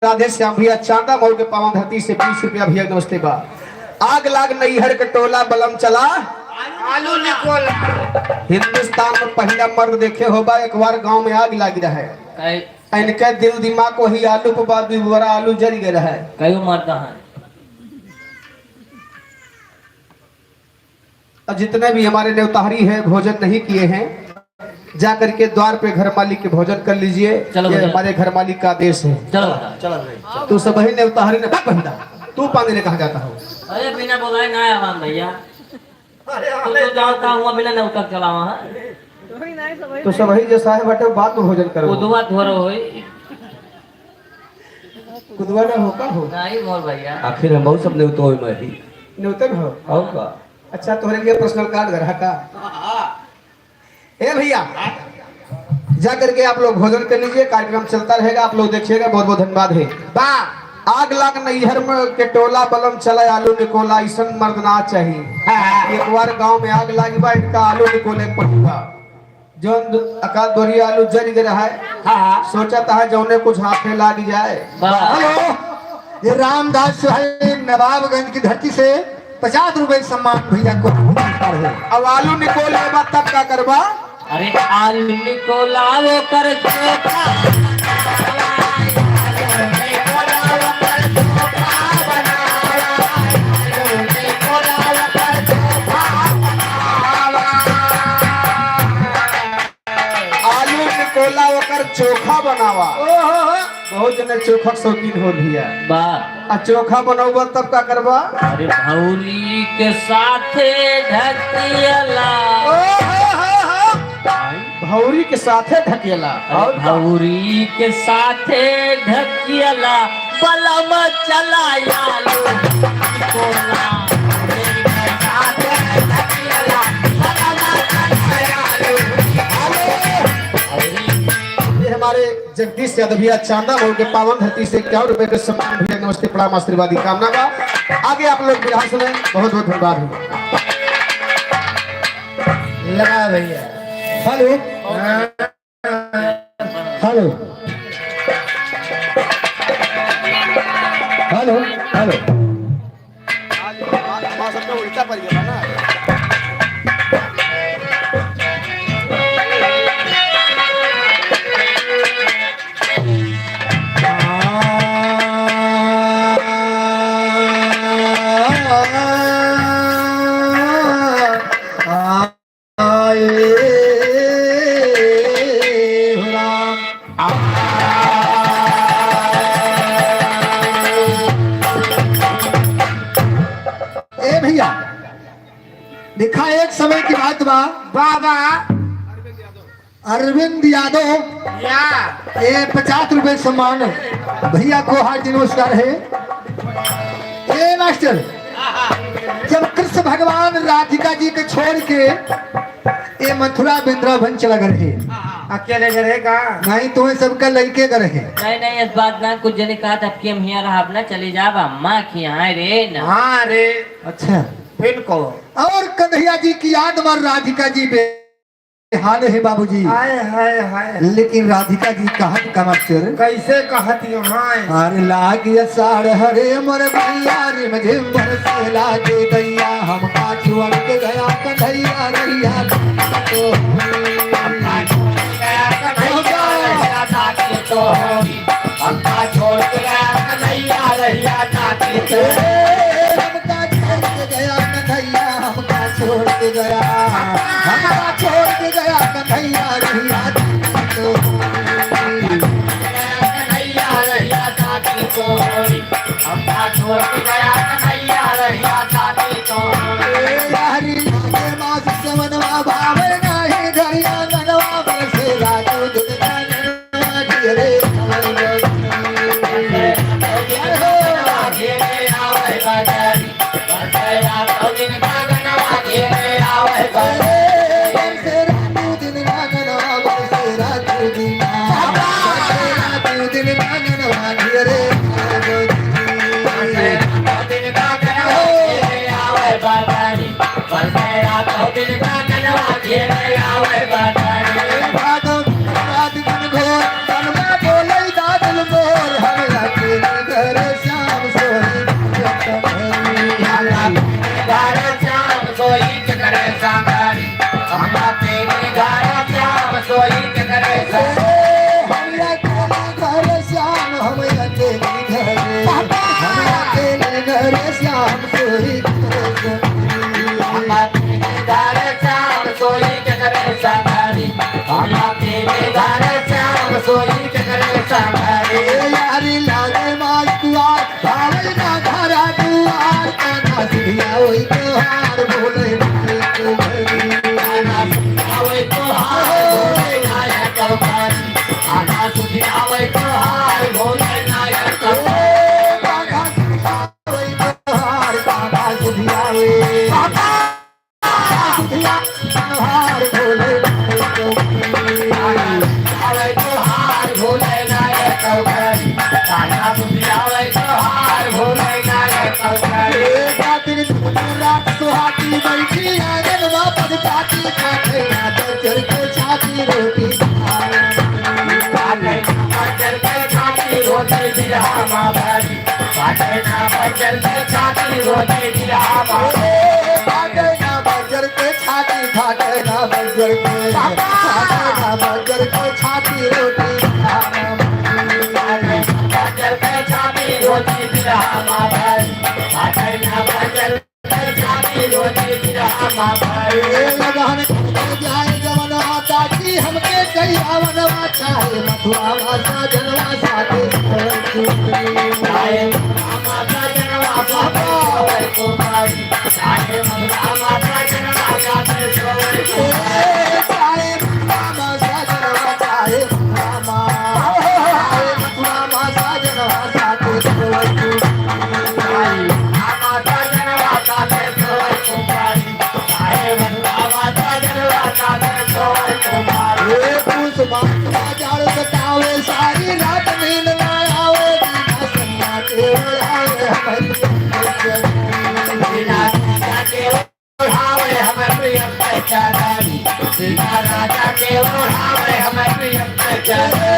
राधे श्याम भैया, चांदा मऊ के पावन धरती से बीस रुपया भैया, नमस्ते बा। आग लाग नैहर के टोला, बलम चला। आलू निकोला। हिंदुस्तान में पहिला मर्द देखे होबा, एक बार गांव में आग लागी रहे। काहे? इनके दिल दिमाग वही आलू पे बा, दुई बोरा आलू जल गए रहे। कयो मर्द हैं? और जितने भी हमारे नेवतारी हैं, भोजन नहीं किए हैं, जा करके द्वार पे घर मालिक के भोजन कर लीजिए। चलो ये भैया। हमारे घर मालिक का आदेश है। चलो भैया। चलो भाई। तू सबही नेवतारी ने बक बहिंदा। तू पानी ने कहाँ जाता हो? अरे बिना बोलाए ना आवान भैया। अरे तू तो जानता हूँ, अभी ना नेवता चलावा है। तो सबही जैसा है बटे, बाद में भोजन करो। कुदवा धोरो होई। कुदवा ना हो का हो? नहीं मोर भैया। आखिर हम बहुत सब नेवतो होई मैं ही। नेवते में हो? और का? अच्छा, तोहरे लिए पर्सनल कार्ड घर है का? ए भैया, जा करके आप लोग भोजन कर लीजिए, कार्यक्रम चलता रहेगा, आप लोग देखिएगा। बहुत बहुत धन्यवाद है। बा, आग लाग नैहर में के टोला, बलम चला आलू निकोला, ऐसन मर्द ना चाहिए। हाँ। एक बार गांव में आग लागी बा, इनका आलू निकोले के पड़ी बा। जौन दु-, एकाध बोरी आलू जल गए रहा है, हाँ, हाँ। सोचा था जौने कुछ हाथे लाग जाए। बा। हेलो, ये रामदास जो है नवाबगंज की धरती से पचास रुपए सम्मान भैया को पुरस्कार है। अब आलू निकोल लेबा तब का करबा? अरे आलू निकोला वो कर चोखा। आलू निकोला ओकर चोखा बनावा। ओहो हो। बहुत जने चोखा के शौकीन हो भैया। बा। आ चोखा बनौबा तब का करबा? अरे भौरी के साथे ढकियला। ओहो हो हो। भौरी के साथे ढकियला। अरे और का? भौरी के साथे ढकियला। बलम चला आलू निकोला। ये हमारे जगदीश यादव भैया चांदा मोड़ के पावन धरती से इक्यावन रुपए के सम्मान भैया, नमस्ते प्रणाम आशीर्वाद की कामना बा। आगे आप लोग बिरहा सुने, बहुत बहुत धन्यवाद हो। लगा भैया। हेलो। हेलो। Hello, hello. आज बात, बात सबका उल्टा पड़ गया ना। आए हो राम। ए भैया, देखा एक समय की बात बा। बाबा। अरविंद यादव। या। ए पचास रुपए सम्मान भैया को हार्दिक नमस्कार है। ए मास्टर, जब कृष्ण भगवान राधिका जी के छोड़ के ए मथुरा वृंदावन चला गए रहे। अकेले गए रहे का? नहीं, तुम्हें सबका लइके गए रहे। नहीं, नहीं, इस बात ना कुछ जने कहा था कि हम हियाँ रहब ना, चले जाब अम्मा के यहाँ रे ना। हाँ रे। अच्छा। फिर को? और कन्हैया जी की याद में राधिका जी बे हाल है बाबूजी। हाय, हाय, हाय। लेकिन राधिका जी कहत का मास्टर? कैसे कहत यो, हाय? अरे लाग आषाढ़ हरे मोर भैया, रिम झिम बरसे लागे दैया, हमका छोड़ के गया कन्हैया रहिया। तो हमका छोड़ के गया कन्हैया रहिया, तो हमका छोड़ के गया कन्हैया रहिया, नाती के। हमका छोड़ के गया कन्हैया, हमका छोड़ के गया, हमका छोड़ के गया कन्हैया रहिया, नाती के। कन्हैया रहिया, नाती के। हमका छोड़ के गया कन्हैया रहिया, नाती के। ए हरी के मास सवनवा भावे नाही, घरिया मनवा बरसे राजू दुनिया। छाती, काटे ना बजर के छाती रोटी। काटे ना बजर के छाती रोटी बिरहा मा भाई। काटे ना बजर के छाती रोटी बिरहा मा। ए, काटे ना बजर के छाती, काटे ना बजर के। बाबा! काटे ना बजर के छाती रोटी बिरहा मा। काटे ना बजर के छाती रोटी बिरहा मा भाई। काटे ना बजर ए लगन जाए जवनवा ताकि हमके कई आवनवा चाहे मथुरा मा साजनवा साथे। चाहे मथुरा मा साजनवा साथे सोए कुमारी। चाहे मथुरा मा साजनवा साथे सोए कुमारी। ए, चाहे मथुरा मा साजनवा चाहे मथुरा मा। चाहे मथुरा मा साजनवा साथे सोए कुमारी। ए, पूस मास मा जाड़ सतावे, सारी रात नींद ना आवे, बिना सैया के ओढ़ावे हमर प्रियम के चरनी। बिना सैया के ओढ़ावे हमर प्रियम के चरनी। बिना राजा के ओढ़ावे हमर प्रियम के चरनी।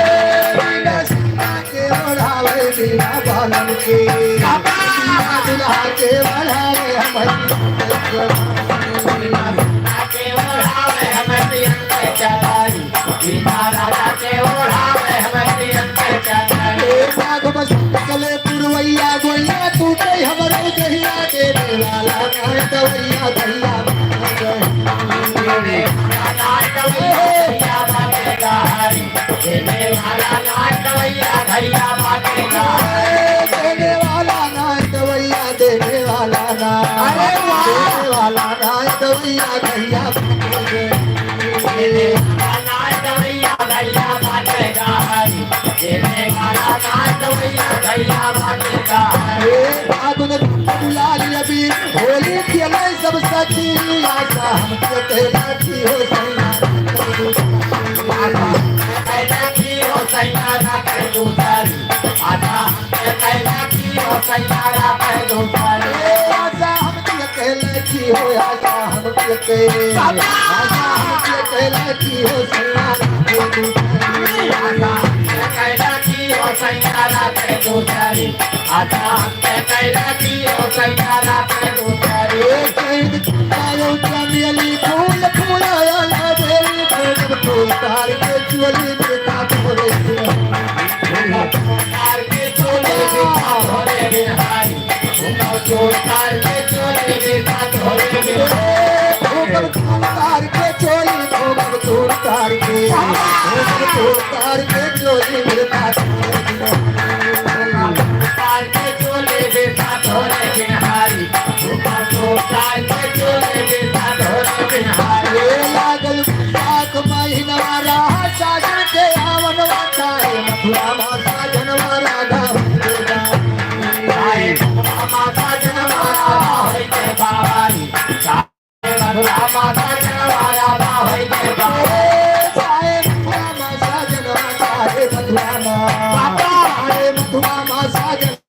बिना के ओढ़ावे बिना बालन के। बाबा! बिना दुल्हा के ओढ़ावे हमर प्रियम के चरनी। बिना दुल्हा के ओढ़ावे हमर प्रियम के चरनी। बिना राजा के ओढ़ावे हमर प्रियम के चरनी। ए साधु बसंत चले पुरवैया गोइया, तू कई हमरो जहिया, देवे वाला नाय दवैया भैया। देवे वाला नाय दवैया भैया बाटे गहरी। देवे वाला नाय दवैया भैया बाटे गहरी। देवे वाला नाय दवैया, देवे वाला ना। अरे वाह! देवे वाला नाय दवैया भैया बाटे गहरी। देवे वाला नाय दवैया भैया बाटे गहरी। देवे वाला नाय दवैया भैया बाटे गहरी। ए फागुन गुलाल अबीर होली खेले सब सखी, आशा हमके कहला की हो सैया। आशा हमके कहला की हो सैया, रात दूसरी। आशा हमके कहला की हो सैया, रात दूसरी। ए आशा हमके कहला की हो, आशा हमके कहला। आशा हमके कहला की हो सैया, रात दूसरी। आशा हमके कहला की हो सैया, रात दूसरी। आशा हमके कहला की हो सैया, रात दूसरी। ए शहीद आयो चमेली फूल फुलाया ना बेली, फूल फूल तार के चोली में का तोरे। फूल फूल तार के चोली में का तोरे बिहारी। फूल फूल तार के चोली में का तोरे बिहारी। फूल फूल तार के चोली, फूल फूल तार के, फूल फूल तार के चोली में का तोरे बिहारी। तार के चोली में का तोरे बिहारी। लागल बैसाख महीनवा रहा साजन के आवनवा, चाहे मथुरा मा साजनवा राधा होई के बाबा। चाहे मथुरा मा साजनवा राधा होई के बाबा। चाहे मथुरा मा साजनवा राधा होई के बाबा। चाहे मथुरा मा साजनवा, चाहे मथुरा मा। बाबा। चाहे मथुरा मा साजन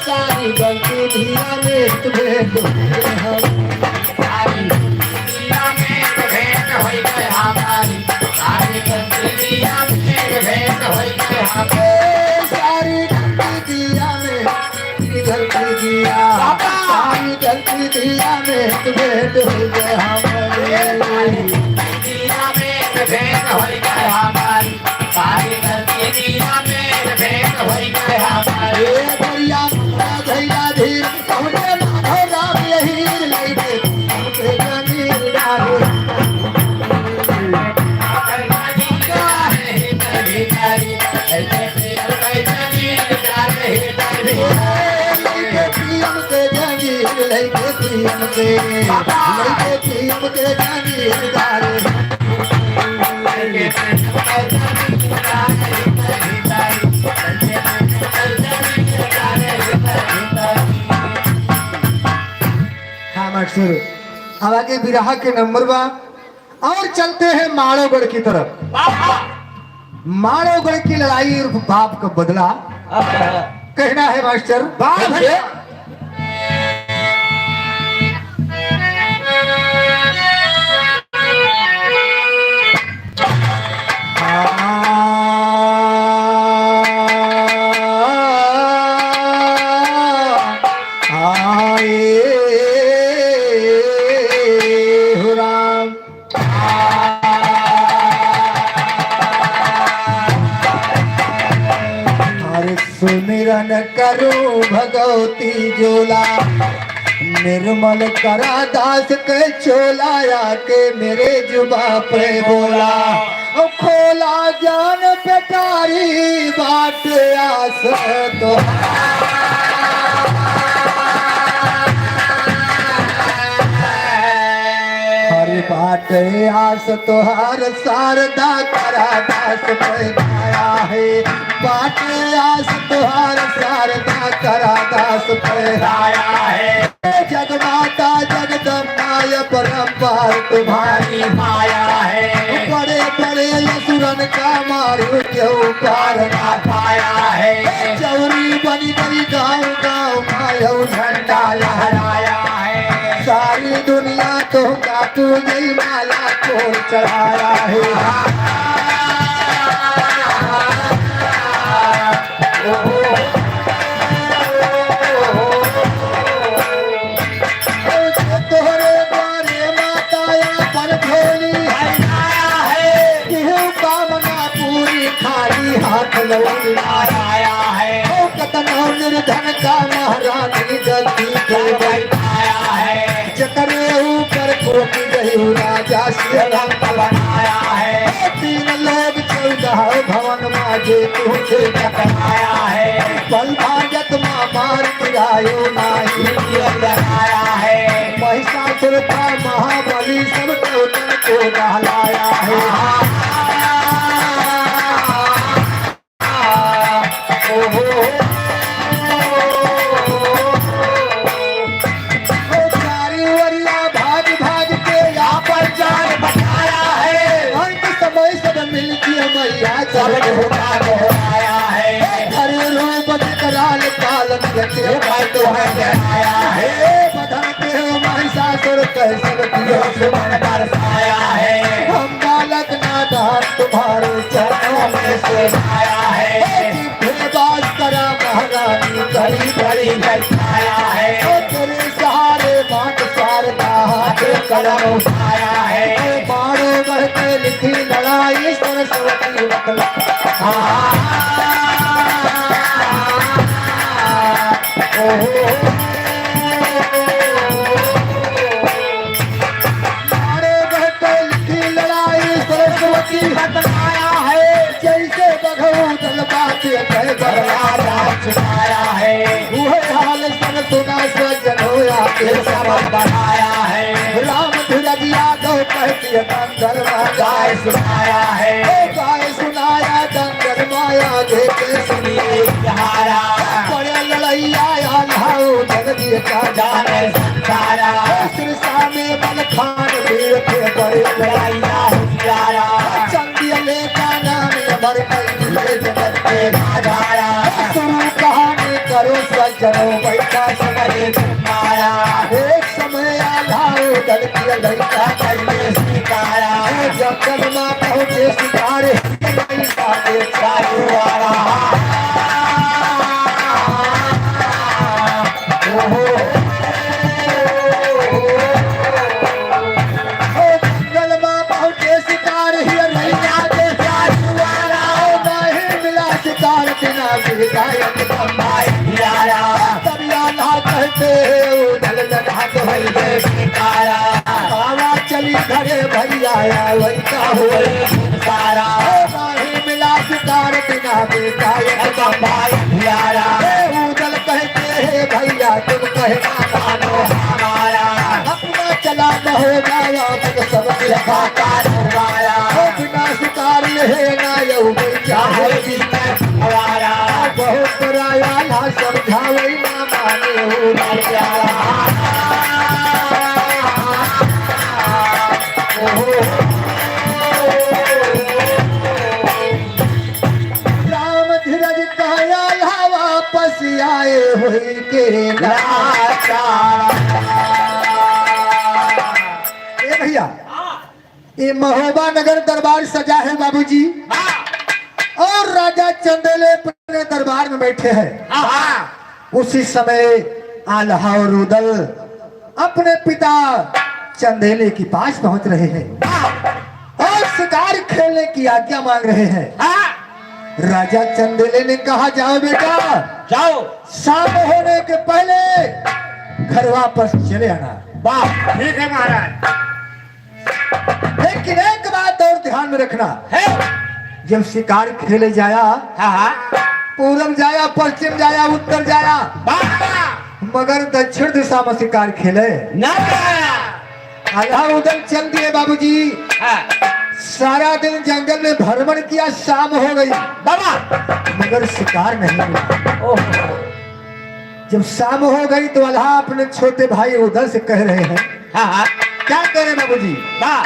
सारी गलती दिया में, गलती दिया। बाबा। सारी गलती दिया में भेंट होई गए हमारे। दिया में भेंट होई गए हमारे। सारी गलती दिया में भेंट होई गए हमारे। ए दरिया धैला धीर, हमने माधव राम यही लई दे, हमके जमीन डालो। हाँ मास्टर, अब आगे बिरहा के नंबर बा। और चलते हैं माड़ोगढ़ की तरफ। माड़ोगढ़ की लड़ाई उर्फ बाप का बदला। कहना है मास्टर। बाप है। हर सुमिरन करूं भगवती जोला, निर्मल करा दास के चोला, आके मेरे जुबा पे बोला। ओ खोला ज्ञान पेटारी बाट आस तो हर बाट आस तोहार शारदा करा दास पे आया है। बाट आस तोहार शारदा करा दास पे आया है। जगमाता जगदम्बा अपरंपार तुम्हारी माया है। बड़े बड़े असुरन का मारू क्यों पार ना पाया है। चौरी बनी बनी गाँव गाँव मायऊ झंडा लहराया है। सारी दुनिया तो का तू यही माला तोड़ चढ़ाया है। तोहरे द्वारे माता अपन झोली भंडारा है। केहू कामना पूरी खाली हाथ लौट आया है। ओ कतनो निर्धन का महारानी गद्दी पे बैठाया है। जकरे ऊपर कोटि गई राजा शिवलिंग बनाया है। तीन लोक चौदह भवन माजे तुझे टकराया है। बल भाजत माँ मार गिरायो नाही डराया है। महिषासुर था महाबली सब देवतन को दहलाया है। ओहो। ओ चारी ओरिया भाग भाग के यहाँ पर जाल बसाया है। अंत समय सब मिल के मैया सब झूठा दोहराया है। हर रूप विकराल काल में के भाई तो है आया है। बधन के हो महिषासुर कैसन दियो सुमन बरसाया है। हम बालक नादान तुम्हारे चरणों में से आया है। हे वास करा महारानी घड़ी घड़ी बैठाया है। ओ तेरे सहारे बाँट शारदा हाथ कलम उठाया है। ओ माड़ोगढ़ के लिखी लड़ाई सरस्वती बतला। हाँ। ओहो। माड़ोगढ़ के लिखी लड़ाई सरस्वती बतलाया है। जैसे बघऊ दलबा के कहे बगला राज छुपाया है। उहे हाल सब सुना सज्जन होया के सबक बढ़ाया है। राम धीरज यादव कह के दंगल में गाय सुनाया है। ओ गाय सुनाया दंगल माया देखे सुनिए सहारा। बड़े लड़ैया आल्हा जगदीश का जाने संसारा। सिरसा में मलखान वीर के बड़े लड़ैया हुसियारा। चंदिया ले का नाम अमर कई दिए जगत के राजारा। शुरू कहानी करो सज्जनों, बैठा सगरे तुम्हारा। एक समय आल्हा दल के लड़का कई शिकारा। जब जब माँ पहुँचे शिकार, लड़का के चारों वारा। ओहो। ओ जंगल मा पहुँचे शिकार हिय रैया के चार दुआरा। ओ नाही मिला शिकार बिना शिकायत कमाई प्यारा। तब आल्हा कहते हैं उधल जगह तो है ये शिकारा। बाबा चली घरे भैया या वही का हो सारा। ओ नाही मिला शिकार बिना शिकायत कमाई प्यारा। ए उधल कहते हैं भैया तुम कहना मानो हमारा। अपना चला न हो जाया तब सब दिखा कारोबारा। ओ बिना शिकार ले ना यऊ चाहे जी मैं हमारा। बहुत बड़ा आल्हा समझावे ना माने हो ना प्यारा। ओहो। आए होई के लाचार। ए भैया, ये महोबा नगर दरबार सजा है बाबूजी, और राजा चंदेले अपने दरबार में बैठे हैं। उसी समय आल्हा और रूदल अपने पिता चंदेले के पास पहुंच रहे हैं और शिकार खेलने की आज्ञा मांग रहे हैं। राजा चंदेले ने कहा, "जाओ बेटा, जाओ।" शाम होने के पहले घर वापस चले आना। वाह, ठीक है महाराज। लेकिन एक बात और ध्यान में रखना है। जब शिकार खेले जाया, हाँ, हाँ। पूरब जाया, पश्चिम जाया, उत्तर जाया, वाह। मगर दक्षिण दिशा में शिकार खेले ना। आल्हा रूदल चल दिए बाबूजी। हाँ। सारा दिन जंगल में भ्रमण किया, शाम हो गई, बाबा। मगर शिकार नहीं मिला। ओहो। जब शाम हो गई तो आल्हा अपने छोटे भाई रूदल से कह रहे हैं। हाँ, हाँ। क्या कह रहे बाबूजी? वाह।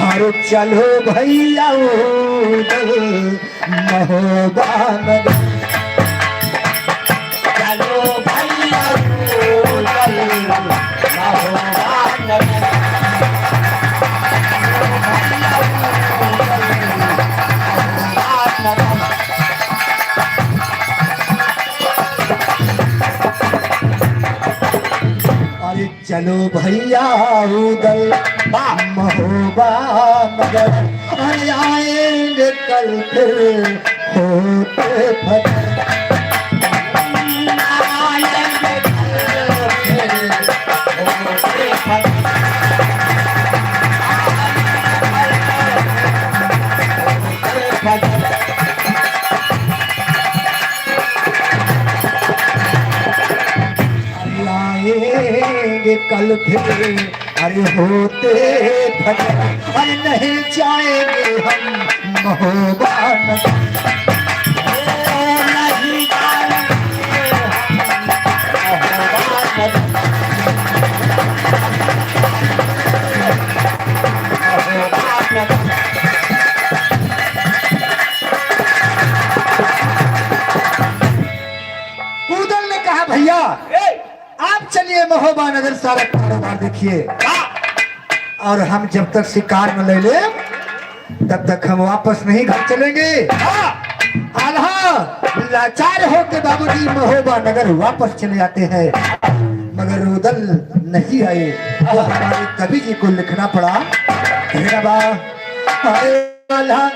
अरे चलो भैया रूदल महोबा नगर। चलो भैया रूदल महोबा नगर। अरे चलो भैया रूदल महोबा नगर, अरे आएंगे कल फिर होते फजर। आएंगे कल फिर होते फजर। अरे आएंगे कल फिर, अरे होते फजर, अरे नहीं जाएंगे हम महोबा नगर। ओ नहीं जाएंगे हम महोबा नगर। महोबा नगर। रूदल ने कहा, भैया, ए! आप चलिए महोबा नगर, सारा कारोबार देखिए। हाँ। और हम जब तक शिकार न ले ले, तब तक हम वापस नहीं घर चलेंगे। हाँ। आल्हा लाचार होके बाबूजी महोबा नगर वापस चले आते हैं, मगर रूदल नहीं आए। तो हमारे कवि जी को लिखना पड़ा। हे बाबा, अरे आल्हा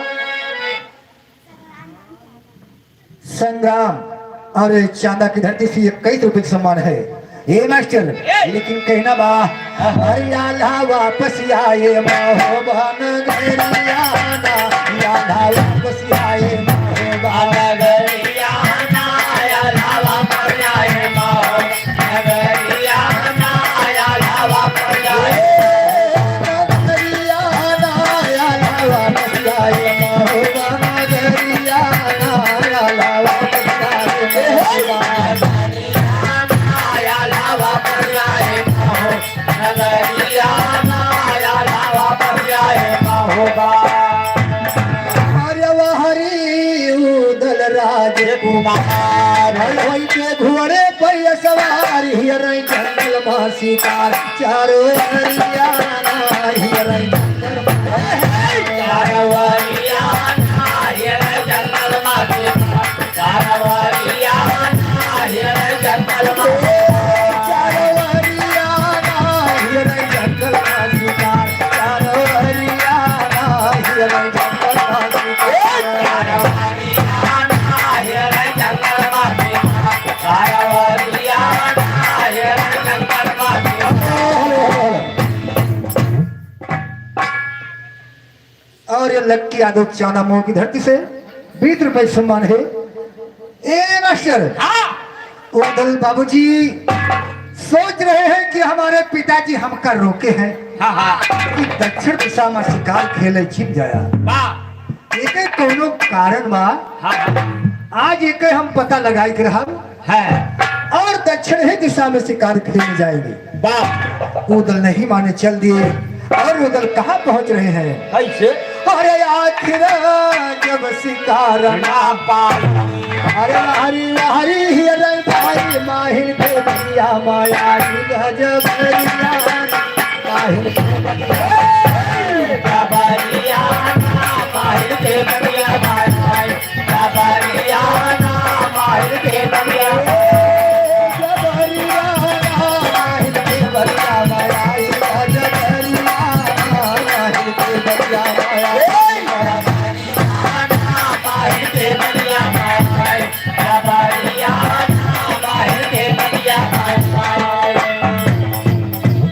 संग्राम और चांदा की धरती से इक्कीस रुपए का सम्मान है। ए मास्टर, लेकिन कहना बा, अरे आल्हा वापस आए महोबा नगरिया ना, आल्हा वापस आए महोबा नगरिया ना, आल्हा वापस आए महोबा नगरिया ना, आल्हा वापस आए। अरे वाह रे रूदल राजकुमार, होई के घोड़े पे सवार, हियरै जंगल मा शिकार, चारो हरियाणा, हियरै जंगल मा शिकार। चारो हरियाणा, हियरै जंगल मा शिकार, चारो हरियाणा, हियरै जंगल मा। चारो हरियाणा, हियरै जंगल मा शिकार, चारो हरियाणा, हियरै जंगल मा शिकार। और ये लक्की यादव चांदा मऊ की धरती से बीस रुपए सम्मान है। ए मास्टर, हाँ। रूदल बाबूजी सोच रहे हैं कि हमारे पिताजी हमका रोके हैं, हाँ, हाँ। कि दक्षिण दिशा मा शिकार खेले छिप जाया। वाह। एके कौनो कारण बा। हाँ, हाँ। आज एके हम पता लगाई के रहब। है। और दक्षिण ही दिशा में शिकार खेलने जाएंगे। वाह। रूदल नहीं माने, चल दिए। और रूदल कहाँ पहुँच रहे हैं? कैसे? आखिर जब शिकार ना पाई। अरे लहरी लहरी हियरन भाई, माहिर के बगिया मा आई गजबरिया। माहिर के बगिया, गजबरिया, माहिर के बगिया मा आई।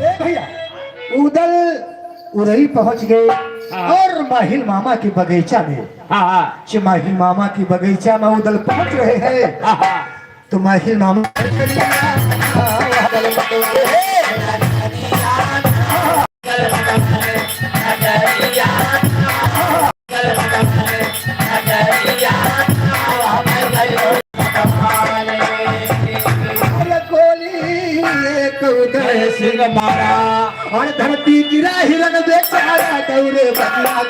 ए भैया, उदल उरई पहुंच गए हाँ। और माहिल मामा के बगीचा में। हाँ, हाँ। जे माहिल मामा के बगीचा में उदल पहुंच रहे हैं, हाँ, हाँ। तो माहिल मामा अरे गोली एक उदय सिंह मारा। और धरती गिरा हिरन बेचारा, दौड़े बदला